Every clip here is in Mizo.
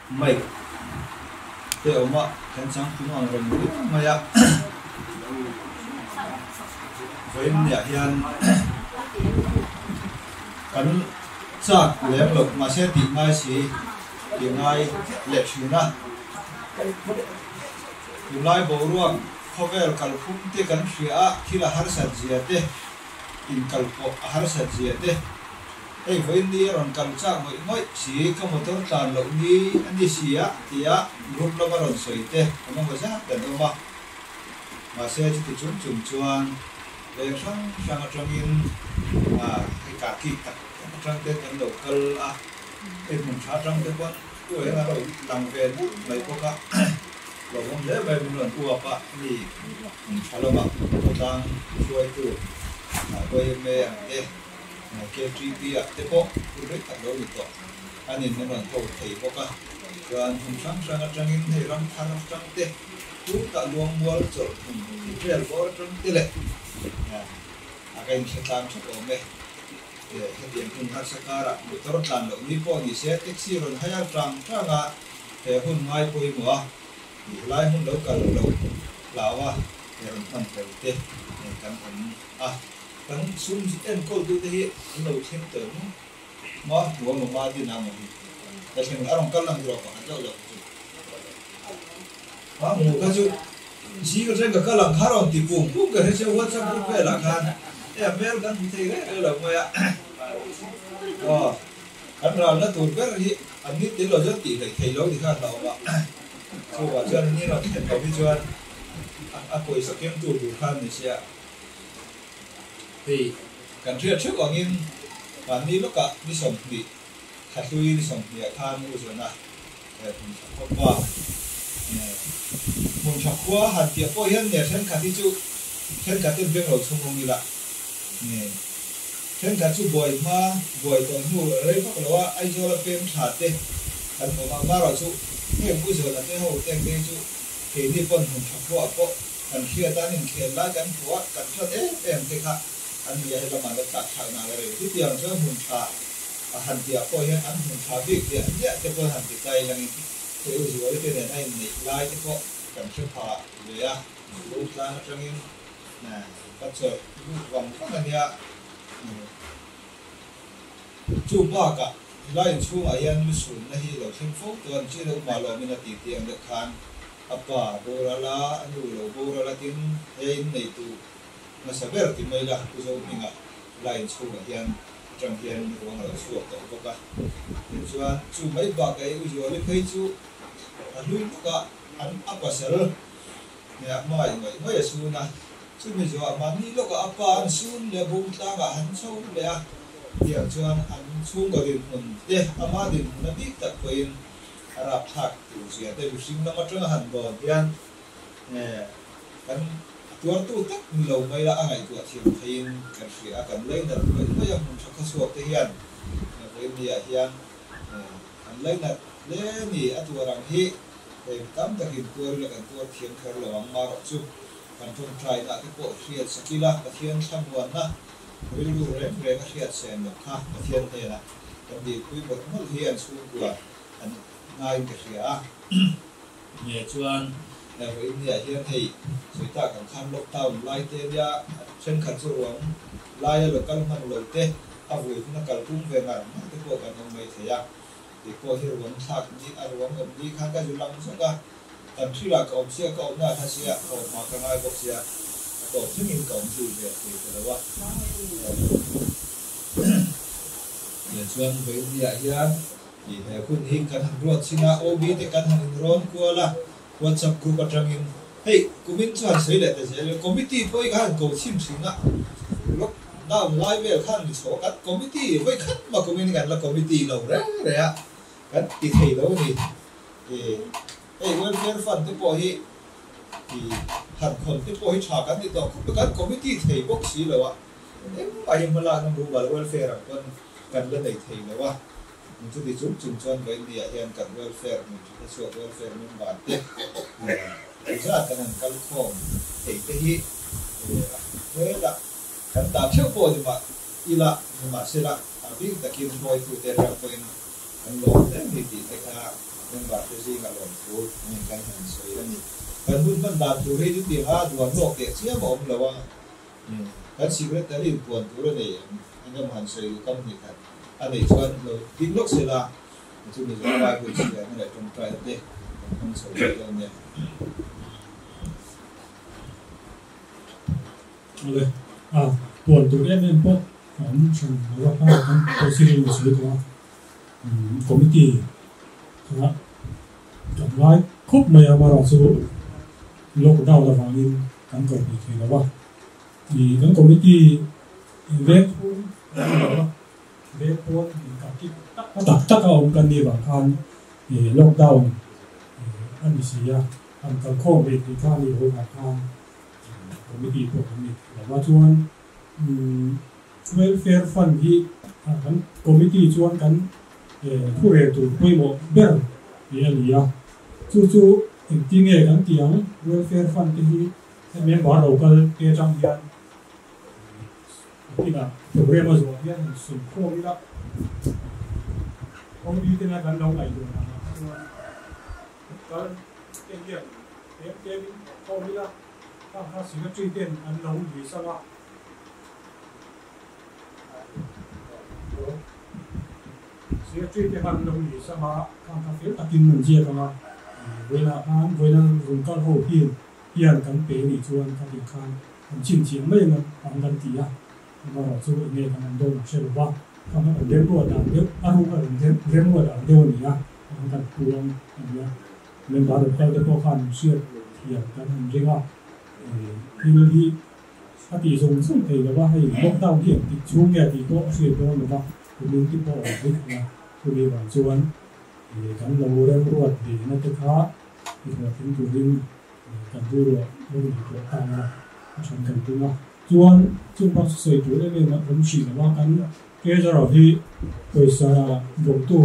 Mic te a awm a kan changtlung ang reng viau mai a vawiin niah hian kan chak lem loh mahse tih ngai si tih ngai leh thin a tunlai boruak khawvel kalphung te kan hria a thil a harsat zia te inkalpawh a harsat zia te. Hei vawiin ni a rawn kal chak ngawih ngawih si, ka motor tlan loh ni a ni si a tia group lama rawn sawi te ka mamawh zat kan awm a. Mahse chuti chung chung chuan veng hrang hrang atangin hei kaki tak tak atang te kan lo kal a, hei hmun tha atang te pawn uai a lo lang ve nulh mai bawk a, hlauhawm hle mai min rawn uap a mi hmun tha lamah khawtlang hruaitu YMA ang te. KTP ah te pawh hun rei tak lo ni tawh a nin min rawn ho thei bawk a, chuan hmun hrang hrang atangin hei ram thar atang te, tut ah luangmual chawlh hmun vel bawr atang te leh a ka inhre tlang theuh awm e. Hetiang hun harsa karah motor tlan loh ni pawh ni se taxi rawn hire tang tang a, he hun ngai pawimawh a, tih lai hun lo kal lo hlau a he rawn hman tel te kan awm a. Kan sum enkawltute hi an lo thleng tawh em maw? Hmuh a mawma din a maw hi? Ka thleng a rawn kal lang rawh pakhat zauh zauh chu. A hmuh kha chu zing atang ka kal ang kha rawn ti pum pum ka hre che WhatsApp group velah khan e a hmel kan hmu thei reng reng lo mai a. Aw kan ralna tur ber hi an ni tel lo chuan tih hleih theih lo ti kha a hlauhawm a. Chuvah chuan ni rawn thlen lo hi chuan a pawisa kengtu tur khan ni sia. Hei kan hriat theuh angin mahni lawkah ni 20, thlahlui ni 20 ah khan U Zawna hmun tha khawp a. Hmun tha khua han tih pawh hian nge thenkhat hi chu thenkhat ten beng lo chhung awm ila nge thenkhat chu buai hma buai tawh hnu rei vak lo a Aizawl a pem tha te kan awm a, marawh chu heng U Zawna te ho te ang te hi chu keini pawn hmun tha khua ah pawh Kan hriat an inkhel lai kan hmuh a, kan hrat em em te kha an ni a, helam an la tlak thlak na la rei. Chutiang chuan hmun tha a han tih ah pawh hian an hmun tha bik hliah hliah te pawh han ti tai langin hei U Zuali te nen a inneih lai te pawh kan hre pha ve a, Lung tlang atangin ka chawlh lut vang vang a nia. Chu bakah helai inchhungah hian lusunna hi lo thleng fo tawh a ni chi deuh mah lawmin a ti tih ang deuh khan A pa boral a, a nu lo boral a tin he in neitu hmasa ber ti mai la Pu Zohminga line chhungah hian atang hian ruang a lo chhuak tawh bawk a. Tichuan chu mai bakah i U Zuali phei chu a hlui bawk a, an a pasal nge a hmangaih ngawih ngawih a sun a, chumi zawhah mahni lawkah a pa an sun leh a bung tlangah han chho leh a, tiang chuan an chhungkaw dinhmun te ama dinhmun a bik tak pawhin A rapthlak tur zia te mihring lam atanga han dawn hian kan tuartu tak ni lo mai la a ngaihtuah thiam theiin kan hria a, kan lainat ngawih ngawih a hmun tha khawchhuak te hian vawinia hian kan lainat hle ni a tuar ang hi hei mi tam takin tuar ila kan tuar thiam kher lo ang marawh chu kan tawngtaina te pawh hriat sak ila Pathian thlamuanna rilru reng reng a hriat sen loh kha Pathian hnenah kan dilpui mawlh mawlh hi an chhungkua an ngaiin ka hria a. Nge chuan vawiin niah hian hei sawi tak ang khan lockdown lai te nia thenkhat chu ruang laia local hman lo te a vui hun a kalpung ve ngar ngar te pawh kan awm mai thei a. Kei pawh hi ruang thlak ni a ruang awm ni khan ka zu lang zawk a, kan thrilah ka awm sia ka awmna a hla sia ka awm hma ka ngai bawk sia a tawp thlengin ka awm zui ve thei ta lo a. Chuan vawiin niah hian Tih he hun hi kan han ruat chhin a, OB te kan han inrawn kual a, WhatsApp group atangin hei kumin chu han sawi leh ta zel ila, committee pawh hi ka han ko chhin thin a, lockdown lai vel khan mi chho a, kan committee vawi khat mah kumin hi kan la committee lo reng reng a, kan ti thei lo a ni. Hei welfare fund te pawh hi han khawn te pawh hi tha kan ti tawh khawp a, kan committee thei bawk si lo a, engmah hi hmalakna mumal welfare ang pawn kan la nei thei lo a. Chuti chung chung chuan vawinia hian kan welfare hmun tha chhuak welfare member te zat kan han kal khawm thei te hi a hmelah kan dah theuh pawh ni mah ila nimahsela a bik takin hruaitute atang pawhin kan lawm hle mai tih te kha. Member te zinga lawmthu nen kan han sawi a ni. Kan hun hman dan tur hi chutiang a duan lawk teh chiam a awm lo a, kan secretary in puan tur a nei em? Engemaw han sawi duh kam hnih khat a neih chuan lo ding lawk se la, chumi zawh Bible chhiarna leh tawngtaina te kan hmang chho leh dawn nia. Awle, a puan tur em em pawh a awm hran lo a, kan president a sawi tawh a. Committee kha kan ngai khawp mai a, amaherawhchu lockdown avangin kan ko hnih thei lo a, ih kan committee veng chhung kan ni lo a, veng pawn inkap kip tak tak tak a awm kan nih vang khan ih lockdown a ni si a, an kalkhawm rih tih kha a nih loh vang khan committee pawh kan ni thei lo a, chuan Welfare Fund hi kan committee chuan kan thurel tur pawimawh ber hi a ni a, chu chu engti nge kan tih ang? Welfare Fund te hi member lo kal te atang hian kinah programme a zawh hian han sum khawm ila, OD tena kan lo ngaihtuah dan ah kha chuan kal te hian tlem tlemin khawm ila, khang kha secretary ten an lo list ang a. Secretary te khan lo ni sam a, khang kha fel takin an ziak ang a, vawiinah khan vawiina rawn kal ho hian hian kan pe nih chuan khatih khan an chhinchhiah mai ang ang kan ti a, amaherawh chu eng nge kan an dawn a hre lo va, khang kha kan remruat dan deuh a ruk a kan remruat ang deuh a ni a, khang kan puang a ni a, member rawn kal te pawh khan hriat thiam kan han ring a, thil hi A tih zawng zawng thei lo va, hei lockdown hi engtik chhung nge tih pawh a hriat dawn lo va, community pawh a awm vek ang a, chumi vang chuan kan lo remruat ve na te kha i hlawhtling turin kan rilruah lo nei tawh ta ang a, a then kan tum a. Chuan chung bak chu sawi tur em em a awm hrih lo a, kan treasurer hi pawisa bawmtu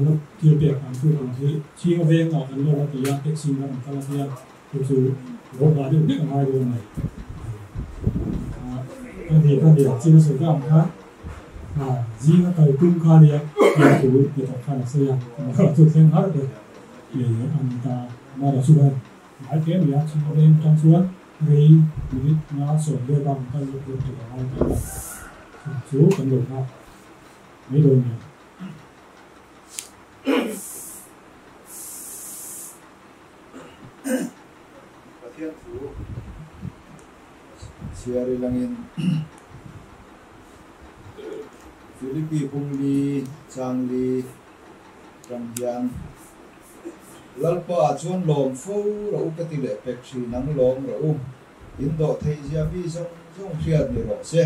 la thil pek ang tu tur hi chhinga vengah kan lo la ti a, taxi in a rawn kal a tia. Chu chu lo nghah deuh hlek a ngai dawn mai. Ka ni ka ni chin a sawi vang kha zing a kal tum kha nia tia thu ni tak khan a sawi a, amaherawh chu thleng har ber a ni ta. Amaherawh chu khan ngai hle mai a, chhung a veng atang chuan rei minute nga sawm vel bak an kal leh tur a ngai ta a, chu kan lo nghak mai dawn nia. Pathian thu chhiar i langin Philippi Bungli Changli ram hian Lalpa ah chuan lawm fo rawh u ka ti leh pek thin ang lawm rawh u, in dawh theih zia mi zawng zawng hriat ni rawh se.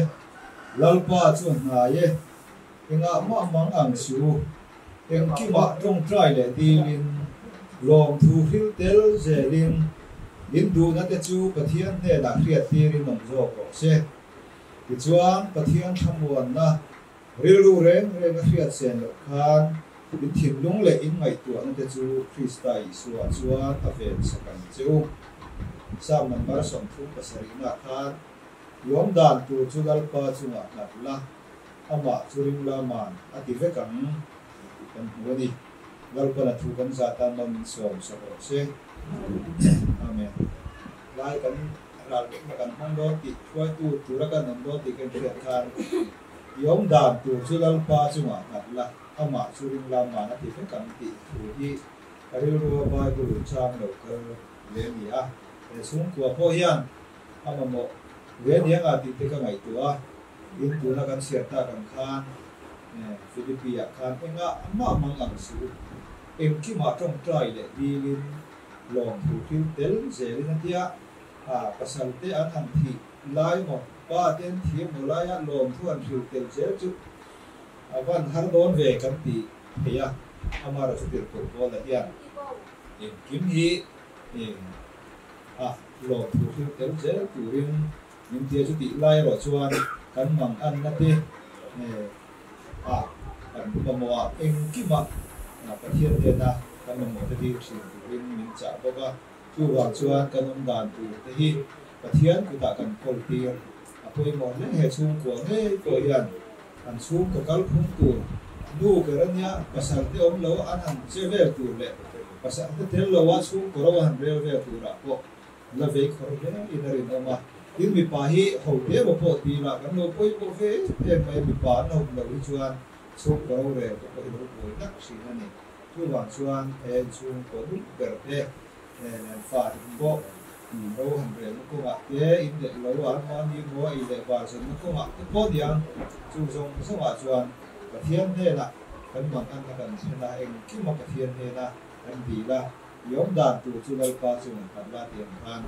Lalpa chuan hnai e, engah mah mang ang suh u. Engkimah tawngtai leh dilin, lawmthu hril tel zelin, in duhna te chu Pathian hnenah hriattirin awm zawk rawh se. Tichuan, Pathian thlamuanna rilru reng reng a hriat sen loh khan in thinlung leh in ngaihtuahna te chu Krista Isua chuan a ven sak ang che u. Psalm number 37 ah khan, Lawm dan tur chu Lalpa chungah nghat la, Amah chu ring la man a ti vek ang tih kan hmu a ni. Lalpan a thu kan zah tan lo min sawm sak rawh se. Amen. Lai kan ral vekna kan hmang dawn tih hruaitu tura kan awm dawn tih kan hriat khan i awm dan tur chu Lalpa chungah nghat la, amah chu ring la man a ti vek ang tih thu hi ka rilrua Bible chang lo kal ve a ni a. He chhungkua pawh hian a mamawh ve aniang a tih te ka ngaihtuah a. In tuna kan chhiar tak ang khan Philippi ah khan engah mah mang ang suh u, engkimah tawngtai leh dilin lawmthu thil tel zelin a tia, pasal te an han thih lai maw, pa te an thih emaw laia lawmthu han hril tel zel chu a van har dawn ve kan ti thei a, amaherawhchu tirhkoh Paula hian engkim hi lawmthu hril tel zel turin Min tia chu tih lai erawh chuan kan mang anna te ah kan mamawh a, engkimah Pathian hnena kan mamawh te dil thin turin min chah bawk a. Chuvang chuan kan awm dan tur te hi Pathian kutah kan kawl tir a pawimawh hle. He chhungkua ngei pawh hian an chhungkaw kalphung tur Nu ber a nia, pasal te awm lo an han che vel tur leh pasal te tel lo a chhungkaw ro a han rel vel turah pawh la vei khawr hle in a rinawm a. Tin, mipa hi ho te emaw pawh ti ila kan lo pawimawh ve em em mai a, mipa an awm loh hi chuan chhungkaw ro rel te pawh hi lo buai nak thin a ni. Chuvang chuan he inchhungkaw duh ber te nen fate pawh ro han relna kawngah te, in leh lo an mahni maw ei leh bar zawnna kawngah te pawh niang chu zawng zawngah chuan Pathian hnenah kan manganna kan thlen a, engkima Pathian hnena kan dil a, i awm dan tur chu Lalpa chu an nghat la tih ang khan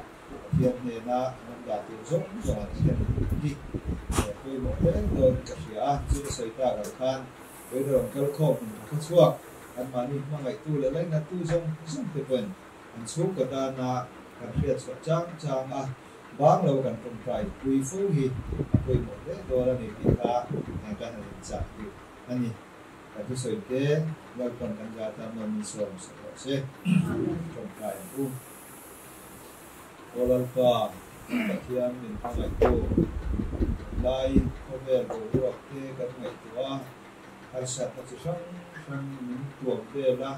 Pathian hnena an awm dan tur zawng zawng an thlen hi pawimawh hle dawn ka hria a, chu ka sawi tak ang khan Vawiin rawn kal khawm hmun tha kha chhuak anmahni hmangaihtu leh lainattu zawng zawng te pawhin an chhungkaw tana kan hriat chhuah chang chang a, bang lo kan tawngtai pui fo hi a pawimawh hle dawn a ni tih kha kan han inchah duh a ni. Kan thusawi te Lalpan kan za tan nawn min sawm sak rawh se. Tawngtai ang u. Aw Lalpa, Pathian min hmangaihtu, tunlai khawvel boruak te kan ngaihtuah a, harsatna chi hrang hrang min tuam vel a,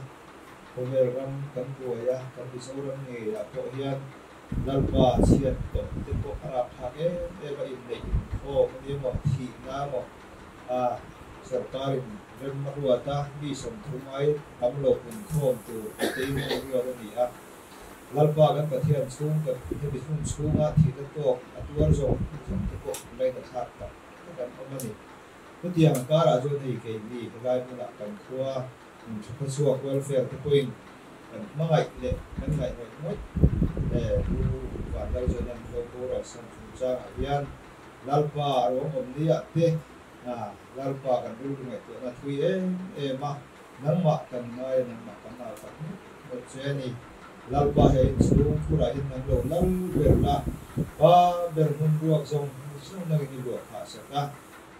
khawvel ram kan buai a, kan Mizoram ngeiah pawh hian Lalpa chhiat tawh te pawh a rapthlak em em a, inneih inkhawm a ni maw, thihna maw, a sorkarin rem a ruat a, mi 30 ai tam lo inkhawm tur tein a ruat a ni a. Lalpa kan Pathian chhung kan hemi hun chhunga thihna tawk a tuar zawng zawng te pawh laina thlak tak tak an awm a ni. Chutiang karah chuan hei keini helai hmunah kan khua min tha khawchhuak welfare te pawhin kan hmangaih leh kan ngaih ngawih ngawih he Pu Vanlalzawn an lo boral san chungchangah hian Lalpa a ruang awm ni ah te Lalpa kan rilru ngaihtuahna thui em em a, Nangmah kan ngai a, nangmah kan au tak ngawt ngawt che a ni. Lalpa he inchhung khurah hian nang lo lal ber la, pa ber hmun ruak zawng zawng nangin i luah phah sak a,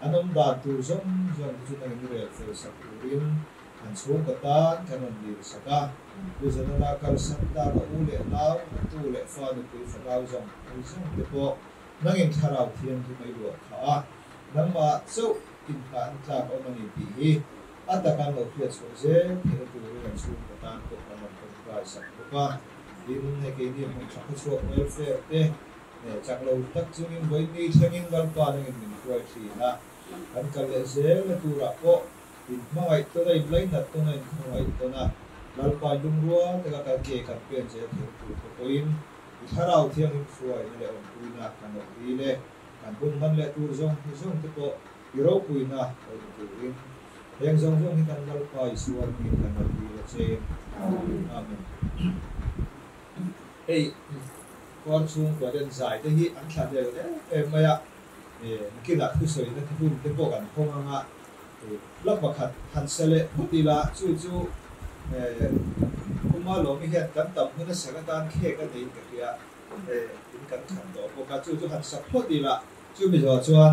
an awm dan tur zawng zawng te chu nangin i rel fel sak turin an chhungkaw tan kan rawn dil sak a. Pu Zanana kalsan tak a u leh nau, a tu leh fa nupui fanau zawng zawng te pawh nangin thlarau thianghlim a i luah phah a, nangmah chauh inngahna tlak a awm a ni tih hi A taka lo hriat chhuah zel theihna turin an chhungkaw tan pawh kan rawn tawngtai sak bawk a. Tin, hei keini hmun tha khawchhuak welfare te chak lo tak chungin vawiin thlengin Lalpa nangin min hruai thin a. Kan kal leh zelna turah pawh in hmangaih tawn a, in lainat tawn a, in khawngaih tawn a. Lalpa in lungrual taka kan ke kan pen zel theihna tur te pawhin i thlarau thianghlim hruaina leh awmpuina kan lo dil e. Kan hun hman leh tur zawng zawng te pawh I ropuina lo ni turin heng zawng zawng hi kan Lalpa Isua hmingin kan lo dil a che. Amen. Hei kawr chhungkua ten zai te hi an thla hlel em em mai a, nakinah thusawina te hun te pawh kan hawng anga hla pakhat han sa leh phawt ila chu chu Kuma Lawmi hian kan tam hun a sak atan khek a neiin ka hria in kan khan tawh bawk a, chu chu han sak phawt ila. Chumi zawh chuan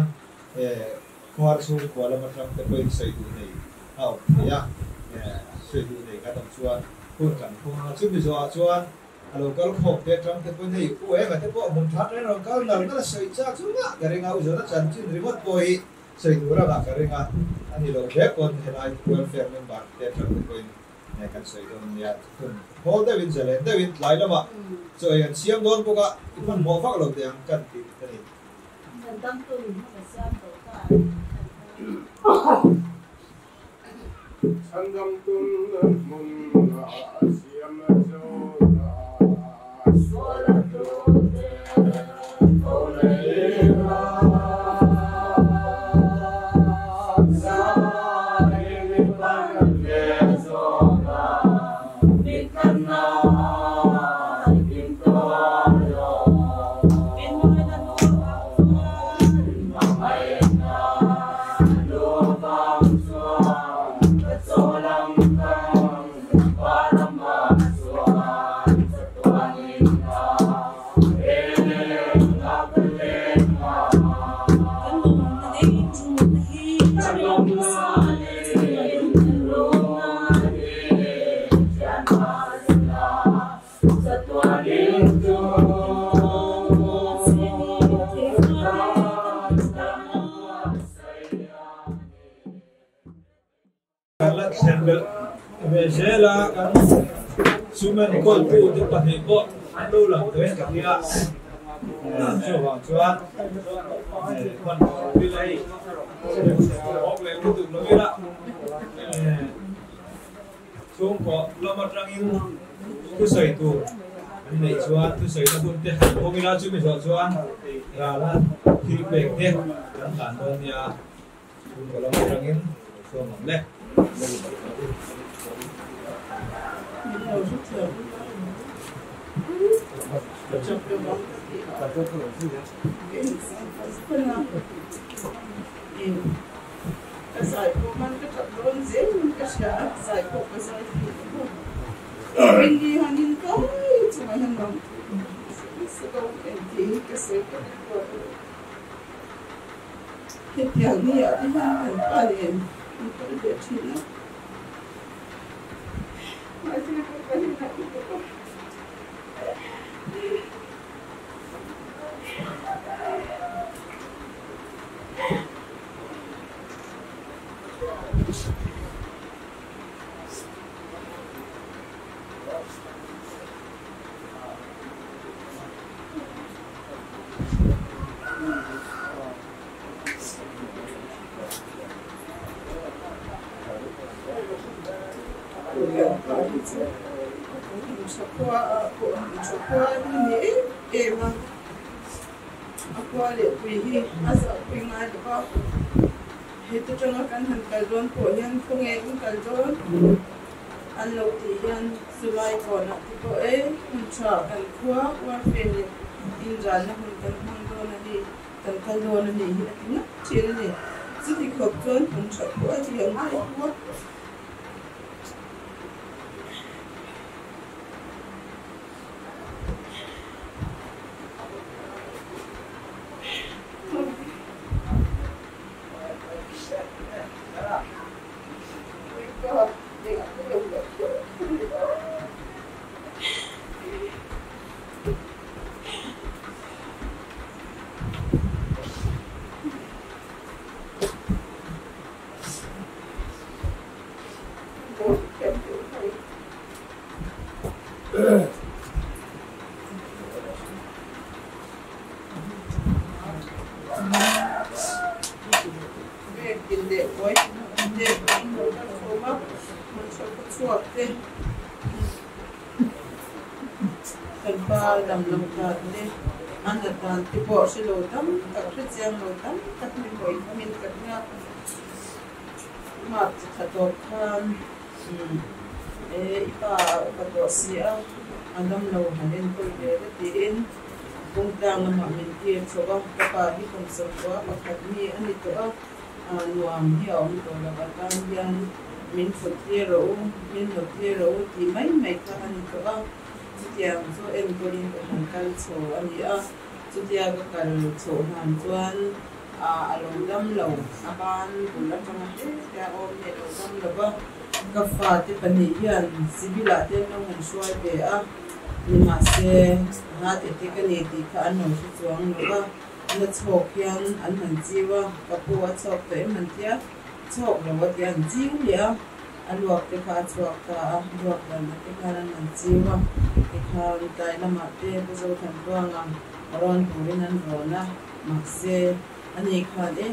khuar chhungkua lam atang te pawhin sawi duh nei a awm thei a, sawi duh nei kan awm chuan hun kan phung ang a. Chumi zawhah chuan a lo kal khawm te atang te pawhin hei u enga te pawh hmun that reng rawn kal nal nal a sawi chak chu ngah ka ring a, u zawhna chanchin ringawt pawh hi sawi tur a ngah ka ring a, a ni lo hle pawn helai welfare member te atang te pawhin kan sawi dawn nia. Hun hawl deuhin zalen deuhin tlai lamah chaw ei an siam dawn bawk a, i hmanhmawh vak lo teh ang kan ti a ni. thlen belh ve zel a, kan sumen kawltu te pahnih pawh an lo lang tawhin ka hria. Chuvang chuan hmanhmawh lo ila hei awk leh lutuk lo ila chhungkaw lam atangin thusawi tur an neih chuan thusawina hun te han hawng ila chumi zawh chuan rala thil pek te kan hlan dawn nia. Chhungkaw lam atangin lo sawm ang le. Ka zai pawh man ka that dawn zel in ka hria a, zai pawh ka zai thei ta bawk. Rinni han in kai chungah hian ram nasa lo engti hi ka sawi ka rilru a lo. Hetiang ni ah te hian kan pa nen kan kal ve thin a, mahse ka pa hi a ti bawk a. A khua leh pui hi a zah pui ngai lo va, heta tanga kan han kal dawn pawh hian khawnge in kal dawn an lo tih hian chulai kawnah te pawh e hun tha kan khua warfare leh inralna hun kan hmang dawn a ni, kan kal dawn a nih hi a ti ngawt thin a ni. Chuti khawp chuan hun tha pawh a ti ang ngai hu a. Kan pa dam lo dan te, a nat dan te pawh hre lo tam tak, hre chiang lo tam tak ni pawh in awmin ka ring a. Mark chi tha tawp khan e i pa a upa tawh si a, a dam lo han enkawl ve la tiin kawngtlang lamah min tir chho a, ka pa hi kum sawmkua pakhat mi a ni tawh a, nuam hi a awm tawh lo atan hian min thut tir rawh u, min nawt tir rawh u tih mai mai kha a ni tawh a, chutiang chu enkawlin ka han kal chho a ni a, chutia ka kal chhoh hlan chuan. A lo dam lo, a ban bul atanga hle te a awm hi a lo dam lo va, ka fate pahnih hian civil ah te an lo han hruai ve a, nimahse heart attack a ni tih kha an lo hre chuang lo va, na chhawk hian an han chiu a, ka pu a chhawk tawh em an tia, chhawk lo a tia an chiu leh a, a luak te kha a chhuak ta a, luak dan te khan an han chiu a, tikhan tlai lamah te Pu Zothantuanga rawn turin an rawn a. Mahse, ani khan e,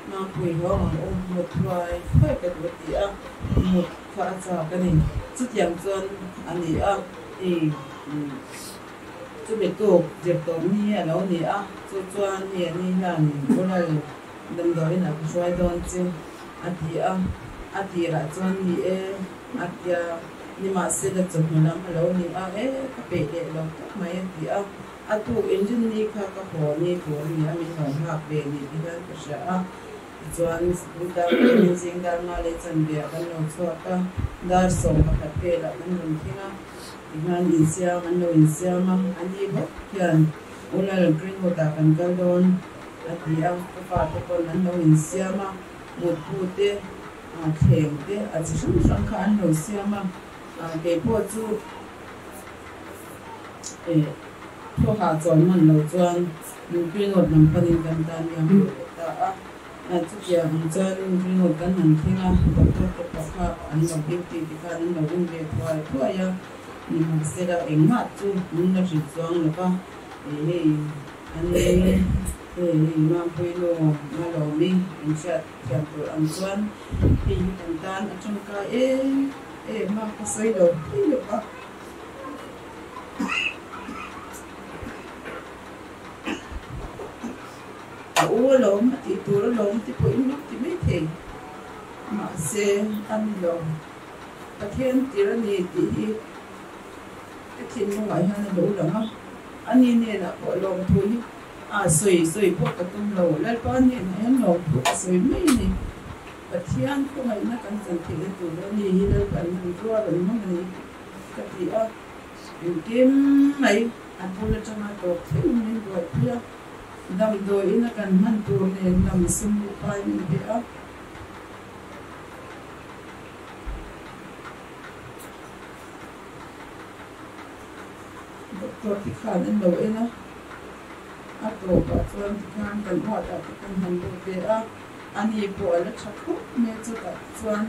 Mangpui hawng ang u, mut thuai thuai ka duh a ti a, mut kha a chak a ni. Chutiang chuan a ni a, i chumi tuk zir tawp ni a lo ni a, chu chuan hei ani hian Ural damdawiin a ka hruai dawn che a ti a, a tirah chuan ni e a tia, nimahsela chawhnu lam a lo ni a, e ka peih leh lo tak mai a ti a. A tuk inrinni kha ka haw ni tur a ni a, min lo nghak ve ni ti hian ka hria a. Tichuan sikul dar pawhin zing dar nga leh chanve ah kan lo chhuak a, dar 11 velah kan rawn thleng a, tihian insiam an lo insiam a, a ni bawk hian Ulal Greenwood ah kan kal dawn a ti a, ka fate pawn an lo insiam a, mutbu te, thleng te a chi hrang hrang kha an lo siam a, keipawh chu. Thawhah chawn man lo chuan Ringawt lam panin kan tan liam ve leh ta a. Chutiang ang chuan Ringawt kan han thleng a, doctor te kha an lo duty te khan an lo en ve thuai thuai a, nimahsela engmah chu min la hrilh chuang lo va, hei an hei hei Mampuii nu Malawmi in hriat thiam tur ang chuan hei hi kan tan a tangkai em em a, ka sawi lo thei lo va. A u alawm, a tih tur alawm ti pawhin luk ti mai thei. Mahse, a ni lo. Pathian tir a ni tih hi ka thinlungah hian a lo lang a. Ani hnenah pawh lawmthu hi a sawi sawi pawh ka tum lo. Lalpa hnenah hian lawmthu ka sawi mai a ni. Pathian khawngaihna kan chan theihna tur a ni hi Lalpa'n han rual an hmang a ni ka ti a. Engkim mai a bul atanga tawp thleng min buaipui a. Damdawiin a kan hman tur nen lam sum leh pai min pe a. Doctor te khan an lo en a, a tawpah chuan tikhan kan uat ah te kan han lut ve a, ani pawh a la tha khawp mai a chutah te chuan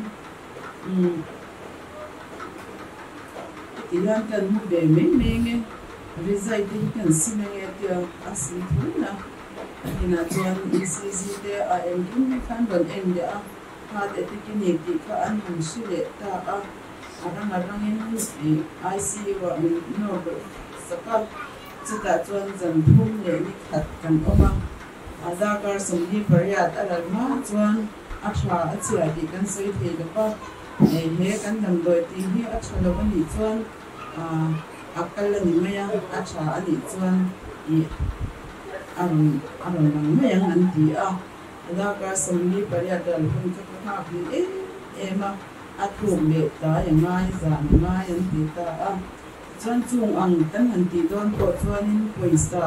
umm heti hian kan hmu ve mai mai ange rizai te hi kan sim ange tia a sim thun a, inah chuan ECG te a engkim mai khan rawn en leh a. Heart attack i nei tih kha an han hre leh ta a, a rang a rangin ICU ah min nawr luh sak a, chutah chuan zan thum leh ni khat kan awm a, a darkar 28 a ral hma chuan a tha a chhia tih kan sawi thei lo va, he kan damdawi tih hi a tha lo a nih chuan a kal a ni mai a, a tha a nih chuan ih a rawn a rawn lang mai ang an ti a. Darkar 48 ral hun kha ka nghak ni em em a, a tluk leh tlai a ngai, zan a ngai an ti ta a. Chuan chung ang kan han tih dawn pawh chuanin pawisa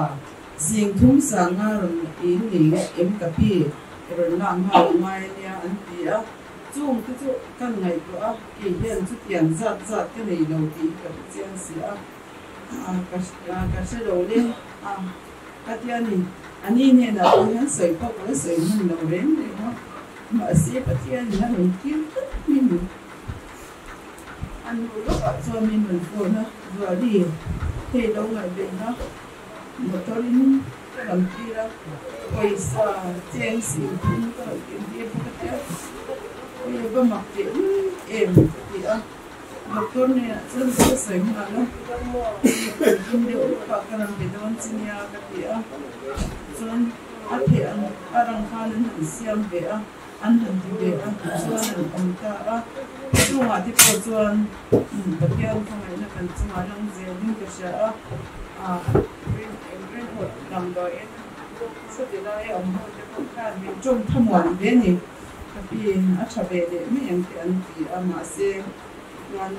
3000 sanga rawn in nei leh em ka pi rawn lak nghal a ngai ania an ti a. Chung te chu kan ngaihtuah a, kei hian chutiang zat zat ka nei lo tih hi ka hre chiang si a, ka hre lo le a. Ka ti a ni. A ni hnenah pawh hian sawi pawh ka la sawi hman lo reng reng a, mahse Pathianin a rawn tir tlat mai ni. A nu lawkah chuan min rawn phone a, Zuali, hei lo ngaihven a, motor in ka rawn tir a, pawisa cheng 30,000 ka rawn ken tir bawk a tia, hei va mak teh em em ka ti a. Doctor hnenah chuan ka la sawi nghal a, engkim deuh lawkah ka rawn be dawn che nia ka ti a, chuan a theh ang a rang khan an han siam ve a, an han ti ve a, chuan an awm ta a, chungah te pawh chuan Pathian khawngaihna kan chungah lang zelin ka hria a, rinhawt damdawiin chuti laia awm ho te pawh khan min tawng thamuan ve a ni. Ka pi a tha ve leh mai ang tih an ti a, mahse chuan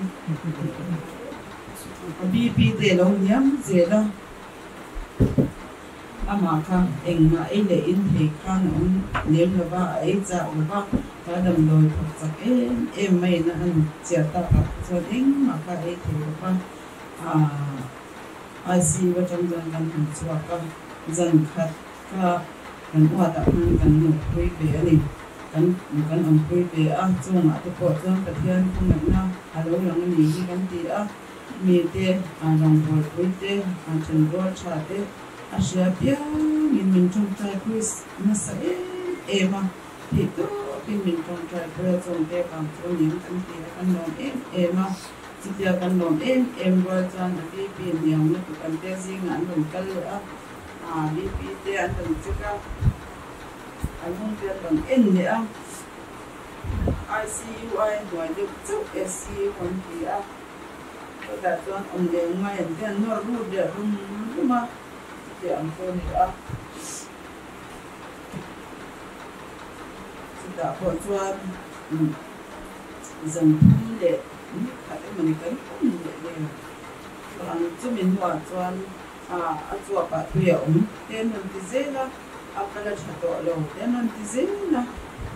ka BP te a lo hniam zel a, amah kha engmah ei leh in thei khan a awm lem lo va, a ei chak lo va, ka damdawi thawk chak em em maiin a han chiah tak ah kha chuan engmah kha a ei thei lo va, aah ICU atang chuan kan han chhuak a, zan khat Kha kan uatah khan kan nupui ve a ni. Kan kan awmpui ve a, chungah te pawh chuan Pathian khawngaihna a lo lang a ni hi kan ti a. Mite, rawngbawlpui te, thenrual tha te a hria piangin min tawngtaipui nasa em em a, theih tawpin min tawngtaipui a, chungte vang chu a ning kan ti a, kan lawm em em a. Chutia kan lawm em em rual chuan a BP hniam lutuk an te zingah an rawn kal leh a. BP te an rawn check a, an hung te an rawn en leh a, ICU ai hnuai deuh chauh SCU an ti a, chutah chuan awm leh ngai an te an nawr lut leh rum rum a, chutiang ang chu a ni a. Chutah pawh chuan zan thum leh ni khat emawni kan awm leh le, chumi hnuah chuan A chuapah tui a awm te an rawn ti zel a, a kal a tha tawh lo te an rawn ti zel a,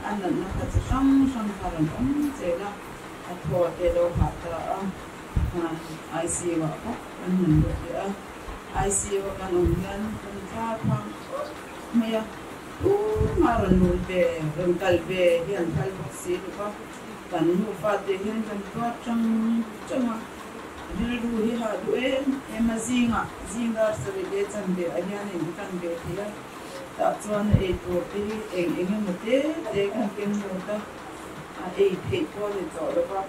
a natna kha chi hrang hrang kha a rawn awm zel a, a thaw te lo hah ta a, ICU ah bawk kan han luh leh a, ICU a kan awm hian kan thla phang khawp mai a, tumah rawn lut ve, rawn kal ve hi an phal bawk si lo va. Kan nufa te hian kan tuar chang chang a, rilru hi hah duh em em a, zingah zing dar sarih leh chanve ah hian in kan ve thei a, tah chuan a ei tur te hi eng eng emaw te te kan keng lut a, a ei theih pawh a ni tawh lo va.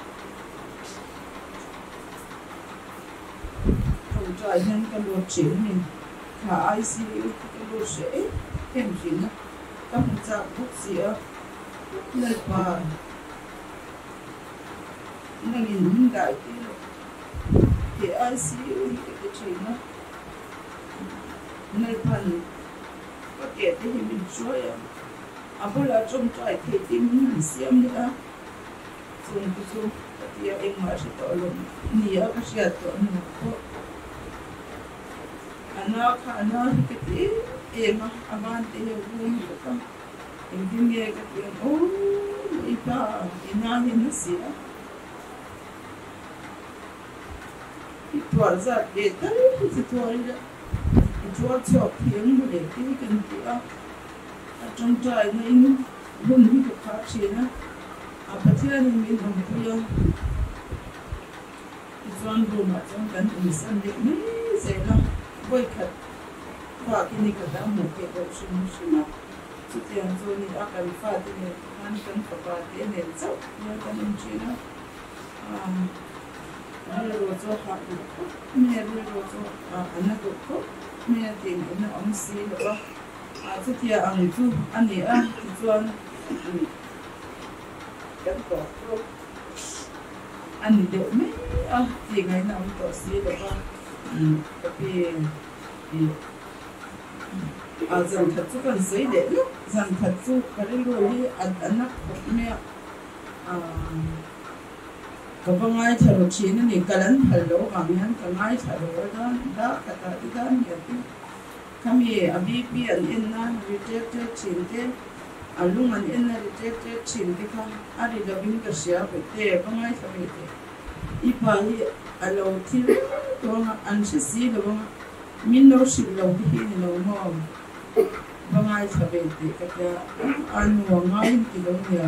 Tawngtai hian ka lut thin a ni, thla ICU khi ka lut hreh em em thin a, ka hmu chak bawk si a. Lalpa, nangin min dai tir rawh. He ICU hi ka ti thin a, Lalpa'n ka ke te hi min hruai a, a bulah tawngtai thei te min han siam leh a, chung te chu ka ti a, engmah hre tawh lo ni a ka hriat tawh hnu pawh a na kha a na hi ka ti em em a, a ban te hi a vum vek a. Engtin nge ka ti ang aw i pa i na hi na si a, i tuar zat ve tal hi chu tuar ila i tuar chhuak thei ang maw le te hi kan ti a, a tawngtai na in hun hi ka khar thin a, a Pathian in min awmpui a, tichuan room ah chuan kan insan leh mai zel a, vawikhat bak in i ka dang hmuh theih loh hrim hrim a. Chutiang chu ni a, kan fate nen khan kan fapa te nen chauh hian kan awm thin a, rilru chu a hah duh khawp mai a, rilru chu a na duh khawp mai a tih ngaihna awm si lo a, chutia ang chu a ni a, tichuan kan tawp chu a ni deuh mai a, tih ngaihna awm tawh si lo a, ka pi ih. A zan khat chu kan sawi leh lawk, zan khat chu ka rilru hi a na khawp mai a, ka va ngaithla ru thin a ni, kal an phal loh avang hian ka ngaithla ru a dan dak khatah te dan hian te khami a BP an en a ri tet tet thin te, a lung an en a ri tet tet thin te kha a ri lovin ka hria pawh te va ngaithla ve teh i pa hi a lo thi reng tawh ang a, an hre si lo ang a. Min lo hrilh lo te hi ni lo maw? Va ngaithla ve teh ka tia, a nu a ngaiin ti lo nia,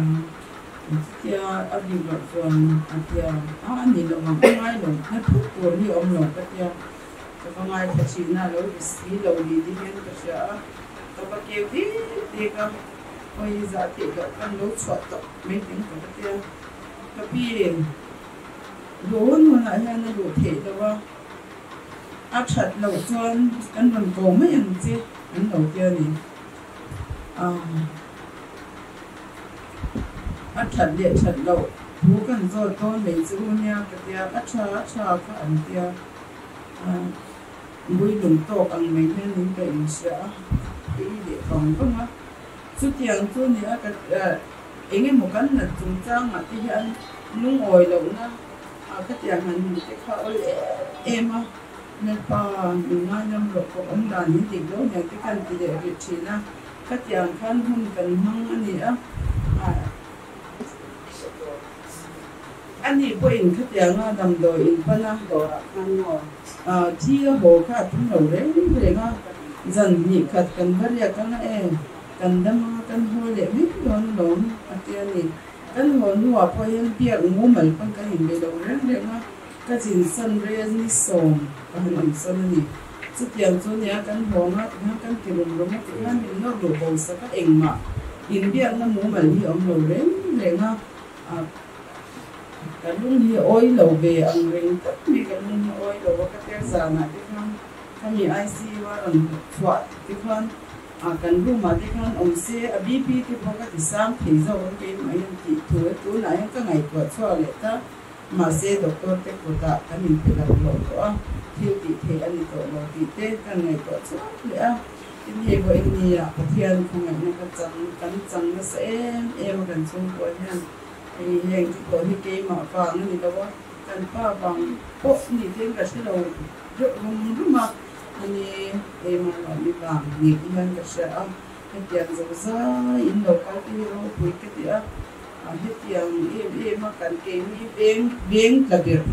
chutia a bik loh chuan a tia, a ni lo ang, a ngai lo, hna thut tur hi a awm lo ka tia, ka va ngaithla thin a, lo ri si lo ni te hian ka hria a, ka va keu dek dek a, hawi zah theih loh kan lo chhuah tawp mai teng ka va tia, ka pi luh hun hunah hian a luh theih loh a. A that loh chuan kan rawn ko mai ang che an lo ti a ni. A that leh that loh thu kan zawt dawn mai chu u nia ka tia, a tha a tha kha an tia. Bui lung tawk ang mai hian in ka inhria a, ka i leh vang vang a. Chutiang chu nia ka eng emaw kan nat chungchangah te hian lungawi lohna A khatiang han hmu te kha awl em em a, Lalpa min ngainam rawh ka awm dan hi dik lo nen te khan ti leh rih thin a, khatiang khan hun kan hmang a ni a, a ni pawhin khatianga damdawi in pan a, thi a haw kha a tum lo reng reng a, zan hnih khat kan va riak anga e, kan dam anga kan haw leh mai dawn alawm a ti a ni. Kan haw hnuah pawh hian biak mumal pawn kan inbe lo reng reng a, ka chin san rei a ni sawm ka han awm san a ni. Chutiang chu nia kan haw nga ti khan kan ti rum rum a ti khan min nawr luh bo sak a, engmah inbiakna mumal hi a awm lo reng reng a, ka lung hi a awi lo ve ang reng tak mai, ka lung hi a awi lo a, ka tel zanah te khan khami ICU a rawn chhuah te khan A kan room ah te khan awm se, a BP te pawh ka ti sang thei zawk ang keimah hian tih thu e, tunah hian ka ngaihtuah chhuak leh ta, mahse doctor te kutah kan inpe lo hlawh tawh a, thil tih theih a ni tawh lo tih te kan ngaihtuah chhuak leh a, tin hei pawh in nia Pathian khawngaihna ka chang kan chang nasa em em a kan chhungkua hian hei heng te pawh hi keimah vang a ni lo a, kan pa vang pawh ni te hian ka hre lo reuh rum rum a. A ni, keimah lah mi vang ni te hian ka hria a, hetiang zo zai in lo kal te hi ropui ka ti a, hetiang em em a kan keini veng veng tla ber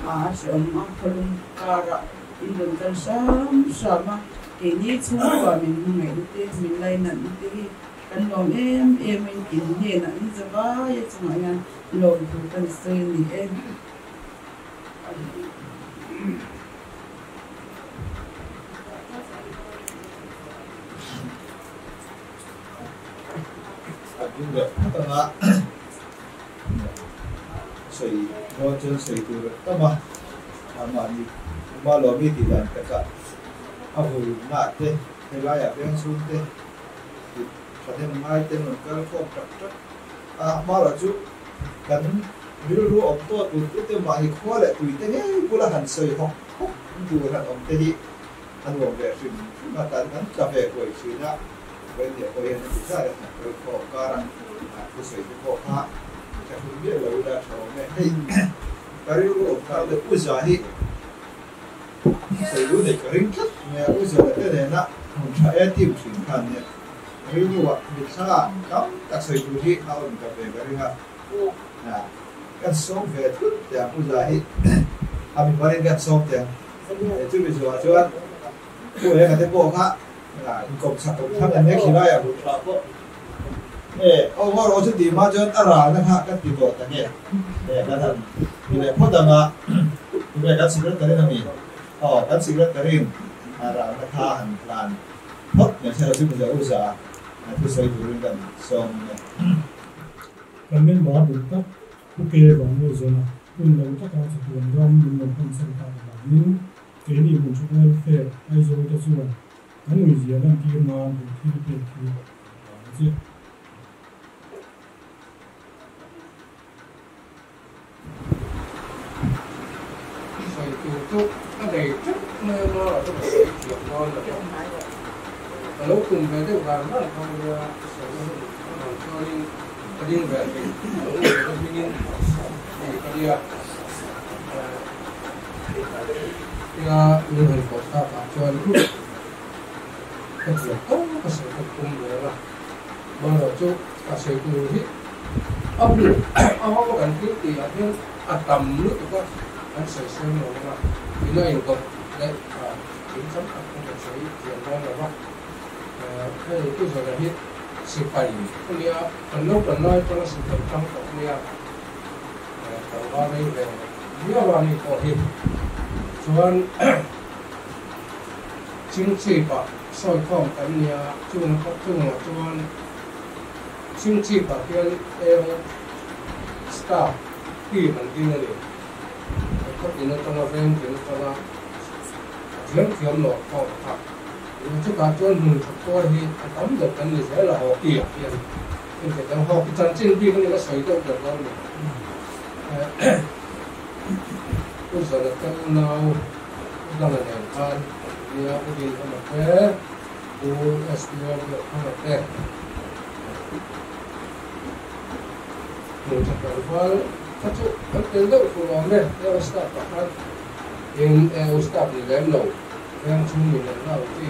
a hreawm a, khawlum karah in rawn kal hram hram a, keini chhungkua min hmangaihna te, min lainatna te hi. Kan lawm em em in in hnenah in zavai a chungah hian lawmthu kan sawi a ni e. A ding leh phawt anga sawi dawn chuan sawi tur a tam a, mahni uma lawmi tih dan takah a vulna te helaiah veng chhung te tih thahnem ngai te an rawn kal khawm tak tak a, amaherawh chu kan rilru awm tawh tur tur te mahni khua leh tui te ngei bula han sawi hawk hawk tur han awm te hi a nuam ve hrim hrim a, tan kan tla ve huai thin a, Vawinia pawh hian heti zat a hna kal khawm kar a, thusawi te pawh kha tha hun miah lo ila tha awm e. Hei ka rilru awm kar leh U Za hi sawi lu nei ka ring tlat mai a, U Za te nena hmun tha e team thin khan nia rilru ah mitthla tam tak sawi tur hi a awm ka ve ka ring a, kan sawm ve thut teh ang U Za hi a mimarin kan sawm teh ang. Chumi zawhah chuan Pu Enga te pawh kha inkawm chak awm thlang an nek hlai a hun tha pawh e aw ngaw rawh chu tih hma chuan a ralna kha ka ti tawh ta nge e kan han ti leh phawt ang a tunge kan secretary in a mi aw kan secretary in a ralna kha han hlan phawt mai se chu mizo u za a thusawi turin kan sawm ang e. Kan member duh tak Pu Ke Vanlui zawna hun lo taka chatuan ram min lo hmansan tak avangin keini Hmunṭha Welfare Aizawl te chuan kan uizia lantir nan he thil pek hi kan vang a che. Sawi tur chu ka nei teuh mai a, mara chu ka sawi thiam dawn lo va. Ka lo tum ve deuh var var kha nia, ka sawi na hun a rawn chuanin ka ding ve thei lo ve ka hmingin tih ka nia. Tia min han koh takah chuan ka thiam tawk ka sawi ka tum ve a, mara chu ka sawi tur hi a bu a ho kan thil tih ah hian a tam lutuk a, kan sawi sen lo ang a, ina inkawp leh thil tam tak pawh kan sawi thiam dawn lo va, hei tu zawhna hi sipai a nia, kan naupang lai atanga sipai tang tawh a nia, tlangval rei ve viau a ni pawh hi chuan chingchipah sawi khawm kan nia, chung chungah chuan. Chingchipah hian eng staff team an ding a ni. An khaw tin atanga veng tin atanga a thiam thiam lawr khawm kha. Chutah chuan hmun tha khuar hi a tam deuh kan ni zel a hockey ah hian. Engket ang hockey chanchin bik a ni ka sawi deuh ber dawn ni. U Zana te unau U Danga nen khan nia U Dinhama te U SPR deuh kha te hmuh tha tlangval kha chu an tel deuh fur awm e. AO staff ah khan in AO staff ni lem lo veng chhung ni lem lo chi